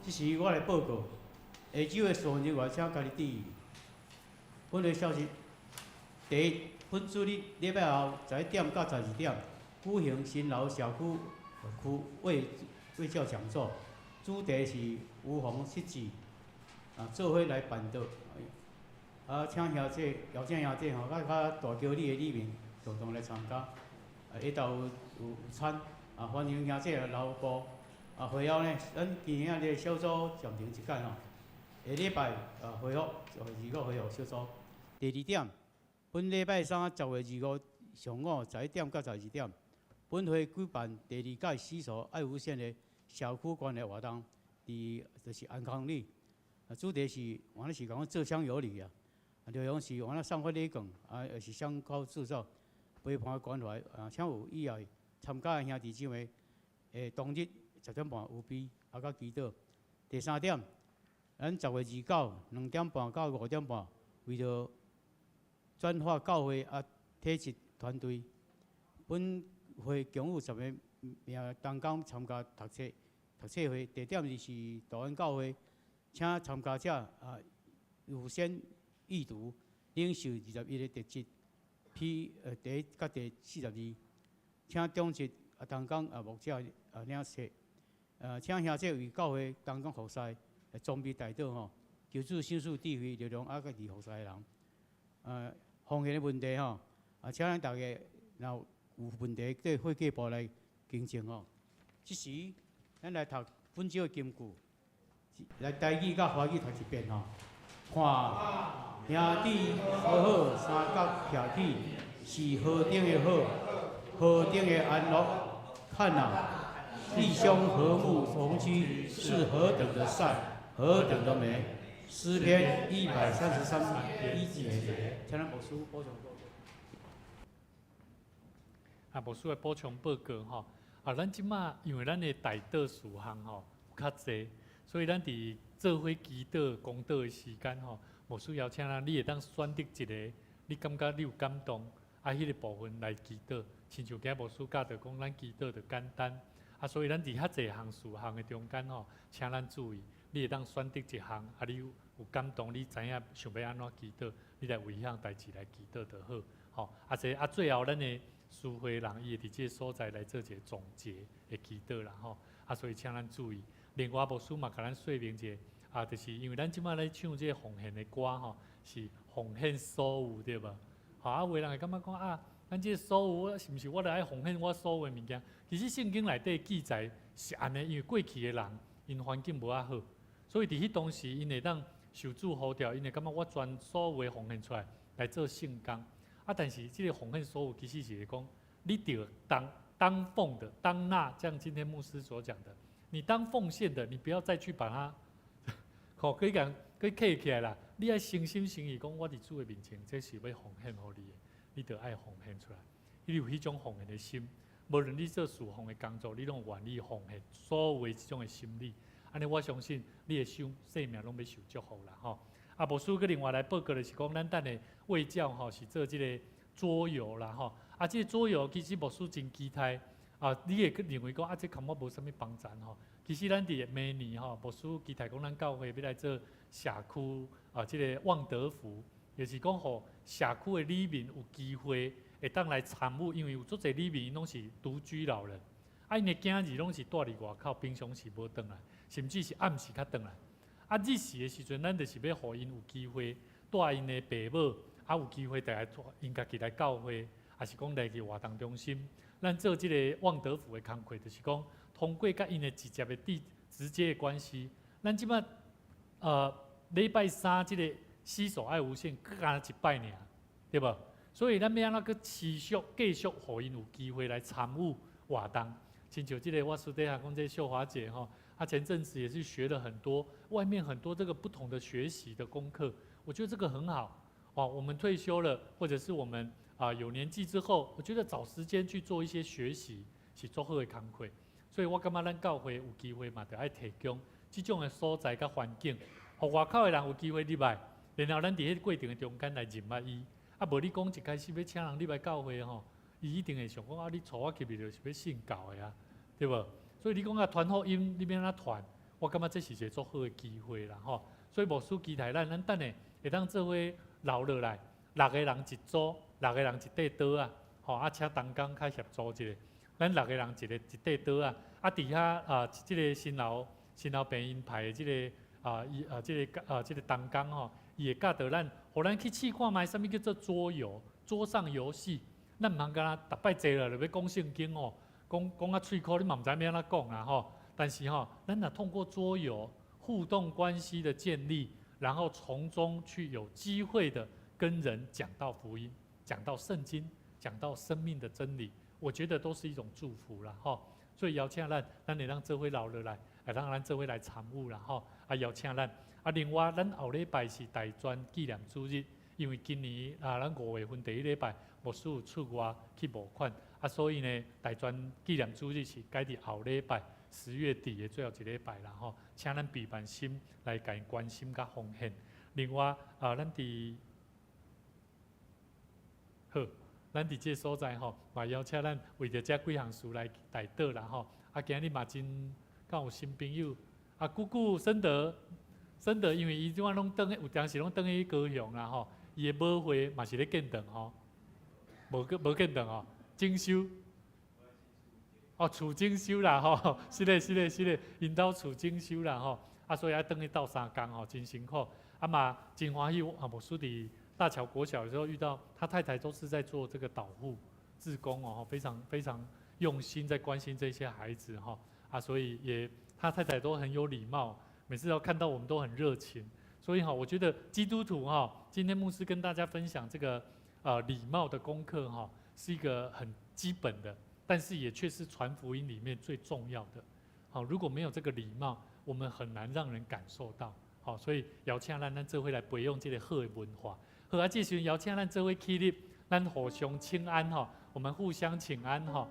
這時我來報告，下晝的事奉人員，請家己注意。本會消息：第一，本主日禮拜後11點到12點舉行新樓社區區衛衛教講座，主題是預防失智，啊，做伙來辦道。啊，請兄弟邀請兄弟吼，佮較大橋里的里民共同來參加。啊，下晝有有餐，啊，歡迎兄弟來留步。啊，會後呢，咱今仔日小組暫停一擺吼，下禮拜啊恢復，25恢復小組。第二點，本禮拜三10月25上午11點到12點，本會舉辦第二屆洗手愛無線的社區關懷活動，佇就是安康里。啊，主題是原來是講做雙有禮啊，內容是原來送發禮券，啊，也是香膏製作、陪伴關懷啊，請有意愛參加的兄弟姊妹，當日10點半預備，啊，佮祈禱。第三點，咱10月292點半到5點半，為著轉化教會啊體質團隊，本會共有10個名同工參加讀冊讀冊會，地點就是大安教會，請參加者啊預先閱讀領受21個特質，P 第一佮第42，請長執啊同工啊牧者啊領冊。請兄弟為教會同工服侍，裝備代禱吼，求主賞賜智慧力量啊，佮佇服侍的人。奉獻的問題吼，啊，請咱大家若有問題，對會計部來更正吼。這時，咱來讀本周的金句，來台語佮華語讀一遍吼。看，兄弟和好相佮徛起，是何等的好，何等的安樂。看哪！弟兄和睦同居是何等的善，何等的美。詩篇133篇1節，請咱牧師補充報告。啊，牧師來補充報告吼。啊，咱這馬因為咱的代禱事項吼有較濟，所以咱佇做伙祈禱、公禱的時間吼，牧師邀請咱，你會當選擇一个，你感覺你有感動，啊，彼個部分來祈禱。親像今日牧師教導講，咱祈禱著簡單。啊，所以咱佇遐濟項事項的中間吼，請咱注意，你會當選擇一項，啊，你有感動，你知影想欲按怎祈禱，你來為彼項代誌來祈禱就好。吼，啊，這啊，最後咱的司會人伊會佇這个所在來做一个總結的祈禱啦，吼。啊，所以請咱注意。另外，牧師嘛共咱說明一下，啊，就是因為咱這馬咧唱這个奉獻的歌吼，是奉獻所有對無？吼，啊，有的人會感覺講啊。咱這个所有，是毋是我著愛奉獻我所有的物件？其實聖經內底記載是按呢，因為過去的人𪜶環境無遐好，所以佇彼當時𪜶會當受主呼召，𪜶會感覺我全所有的奉獻出來來做聖工。啊，但是這个奉獻所有其實是講，你著當當奉的，當納，像今天牧師所講的，你當奉獻的，你不要再去把它，吼，可以講，閣客起來啦。你愛誠心誠意講，我佇主的面前，這是欲奉獻予你的，你著愛奉獻出來。你有彼種奉獻的心，無論你做事奉的工作，你攏願意奉獻所有的這種的心理。按呢，我相信你的生命攏欲受祝福啦吼。啊，牧師閣另外來報告的是講，咱等下衛教吼是做這个桌遊啦吼。啊，這个桌遊其實牧師真期待啊！你會去認為講啊，這感覺無啥物幫贊吼。其實咱佇明年吼，牧師期待講咱教會欲來做社區啊，這个望德福，就是講予社區的里民有機會會當來參與，因為有足濟里民攏是獨居老人，啊，𪜶的囝兒攏是蹛佇外口，平常時無轉來，甚至是暗時較轉來。啊，日時的時陣，咱就是欲予𪜶有機會帶𪜶的爸母，啊，有機會帶來𪜶家己來教會，抑是講來去活動中心。咱做這个望德福的工課，就是講通過佮𪜶的直接的直接的關係。咱這擺禮拜三這个攜手愛無限，閣干焦一擺爾，對無？所以咱欲按怎閣持續繼續，予𪜶有機會來參與活動。親像這个我私底下講這秀華姐吼，她前陣子也是學了很多外面很多這個不同的學習的功課，我覺得這個很好。哦，我們退休了，或者是我們啊有年紀之後，我覺得找時間去做一些學習是足好的工課。所以我感覺咱教會有機會嘛，著愛提供這種的所在佮環境，予外口的人有機會入來，然後咱佇彼個過程的中間來認捌伊。啊，無你講一開始欲請人入來教會吼，伊一定會想講啊，你帶我入去就是欲信教的啊，對無？所以你講啊，傳福音，你欲按怎傳？我感覺這是一個足好的機會啦，吼。所以牧師期待咱，咱等下會當做伙留落來，六個人一組，六個人一塊桌仔，吼啊，請同工較協助一下。咱六個人一個一塊桌仔，啊，佇遐啊，這个新老病院派的這个啊，伊啊，這个啊，這个同工吼，伊會教導咱，予咱去試看覓，啥物叫做桌遊、桌上遊戲。咱毋通干焦逐擺坐落就欲講聖經哦，講講啊喙苦，你嘛毋知欲按怎講啦吼。但是吼，咱若通過桌遊互動關係的建立，然後從中去有機會的跟人講到福音，講到聖經，講到生命的真理，我覺得都是一種祝福啦吼。所以邀請咱，咱會當做伙留落來，會當咱做伙來參與啦吼。啊，邀請咱。啊，另外，咱後禮拜是大專紀念主日，因為今年啊，咱5月份第一禮拜牧師有出外去募款，啊，所以呢，大專紀念主日是改佇後禮拜10月底的最後一禮拜啦吼，請咱備辦心來共𪜶關心佮奉獻。另外啊，咱佇好，咱佇這个所在吼，嘛邀請咱為著這幾項事來代禱啦吼。啊，今日嘛真敢有新朋友，啊，姑姑森德。森德因為伊這擺攏轉去，有當時攏轉去高雄啦吼，伊的母會嘛是咧建堂吼，無建堂吼，整修，哦，厝整修啦吼，是咧是咧是咧，𪜶兜厝整修啦吼，啊，所以愛轉去鬥相共吼，真辛苦。啊嘛，真歡喜啊！牧師佇大橋國小的時候遇到他太太，都是在做這個導護志工哦，非常非常用心在關心這些孩子哈，啊，所以也他太太都很有禮貌。每次都看到我們都很熱情，所以哈，我覺得基督徒哈，今天牧師跟大家分享這個禮貌的功課哈，是一個很基本的，但是也卻是傳福音裡面最重要的。好，如果沒有這個禮貌，我們很難讓人感受到。好，所以邀請咱咱做伙來培養這個好的文化。好啊，這時陣邀請咱做伙起立，咱互相請安哈，我們互相請安哈。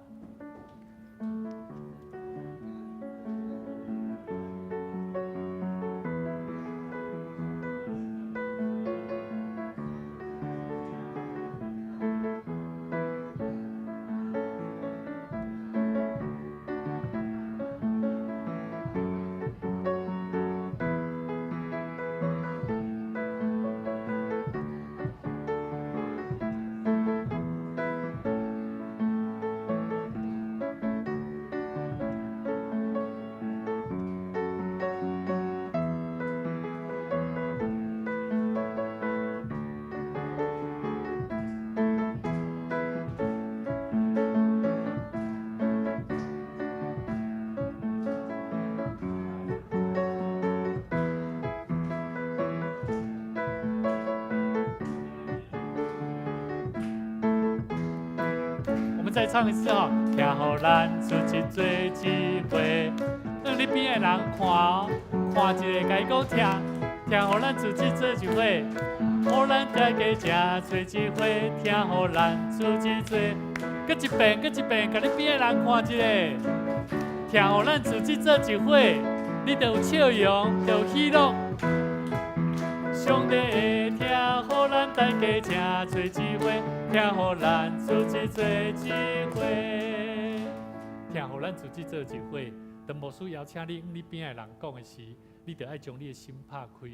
再唱一次吼，聽予咱出一做一回，讓你邊的人看哦，看一个共伊講聽，疼予咱自己做一伙，予咱大家诚济一伙，疼予咱自己做。阁一遍，阁一遍，共你边的人看一下，疼予咱自己做一伙，你就有笑容，就有喜乐。上帝的疼予咱大家诚济一伙，疼予咱自己做一伙，疼予咱自己做一伙。当牧师邀请你，你边的人讲的时，你就爱将你的心拍开，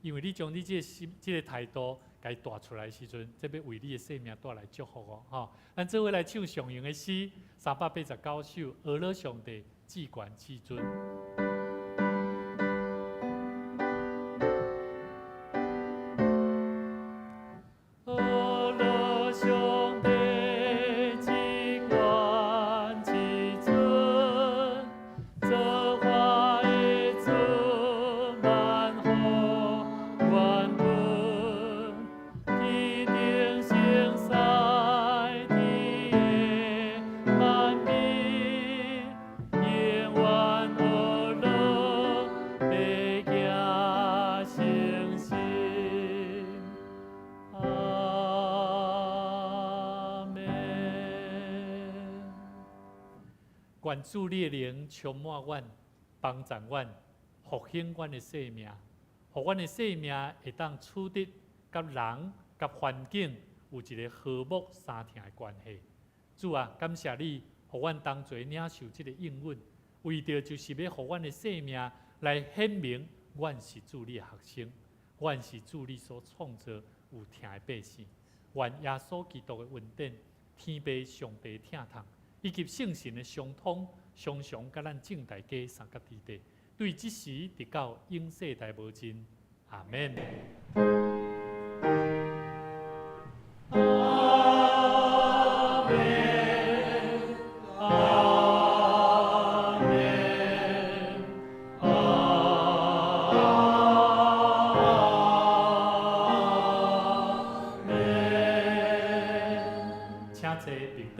因为你将你这个心、这个态度，共伊带出来的时阵，这欲为你的生命带来祝福哦！吼，咱做伙来唱上荣的诗，389首，呵咾上帝至悬至尊。呵咾上帝至悬至尊，造化的主万福原本，天顶圣使天的万民，永远呵咾白行诚实。阿们。愿主你的灵充满阮，帮助阮，复兴阮的生命，予阮的生命会当处得佮人、佮环境有一个和睦相疼的关系。主啊，感谢你，予阮同齐领受这个应允，为著就是欲予阮的生命来显明，阮是主你的学生，阮是主你所创造有疼的百姓。愿耶稣基督的恩典、天父上帝疼痛，以及圣神的相通，常常佮咱众大家相佮伫底，对这时直到永世代无尽。阿们。阿们，阿们，阿们。请坐，绿岛。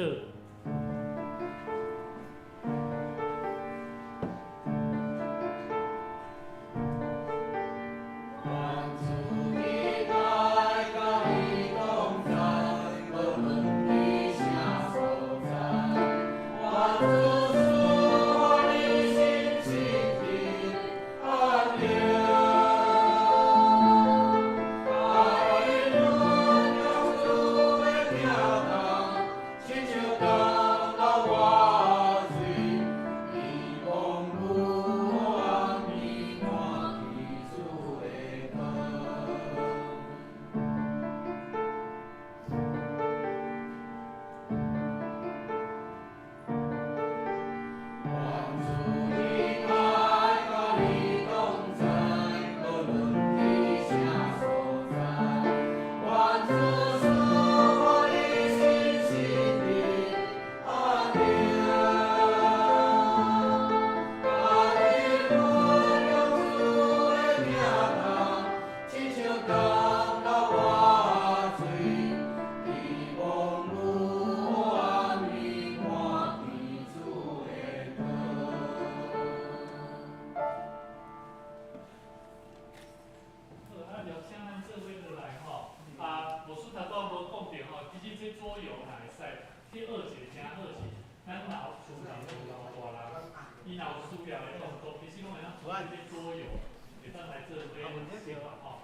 伊若有需要的动作，其实拢会当做这桌游，会当来做伙生活吼。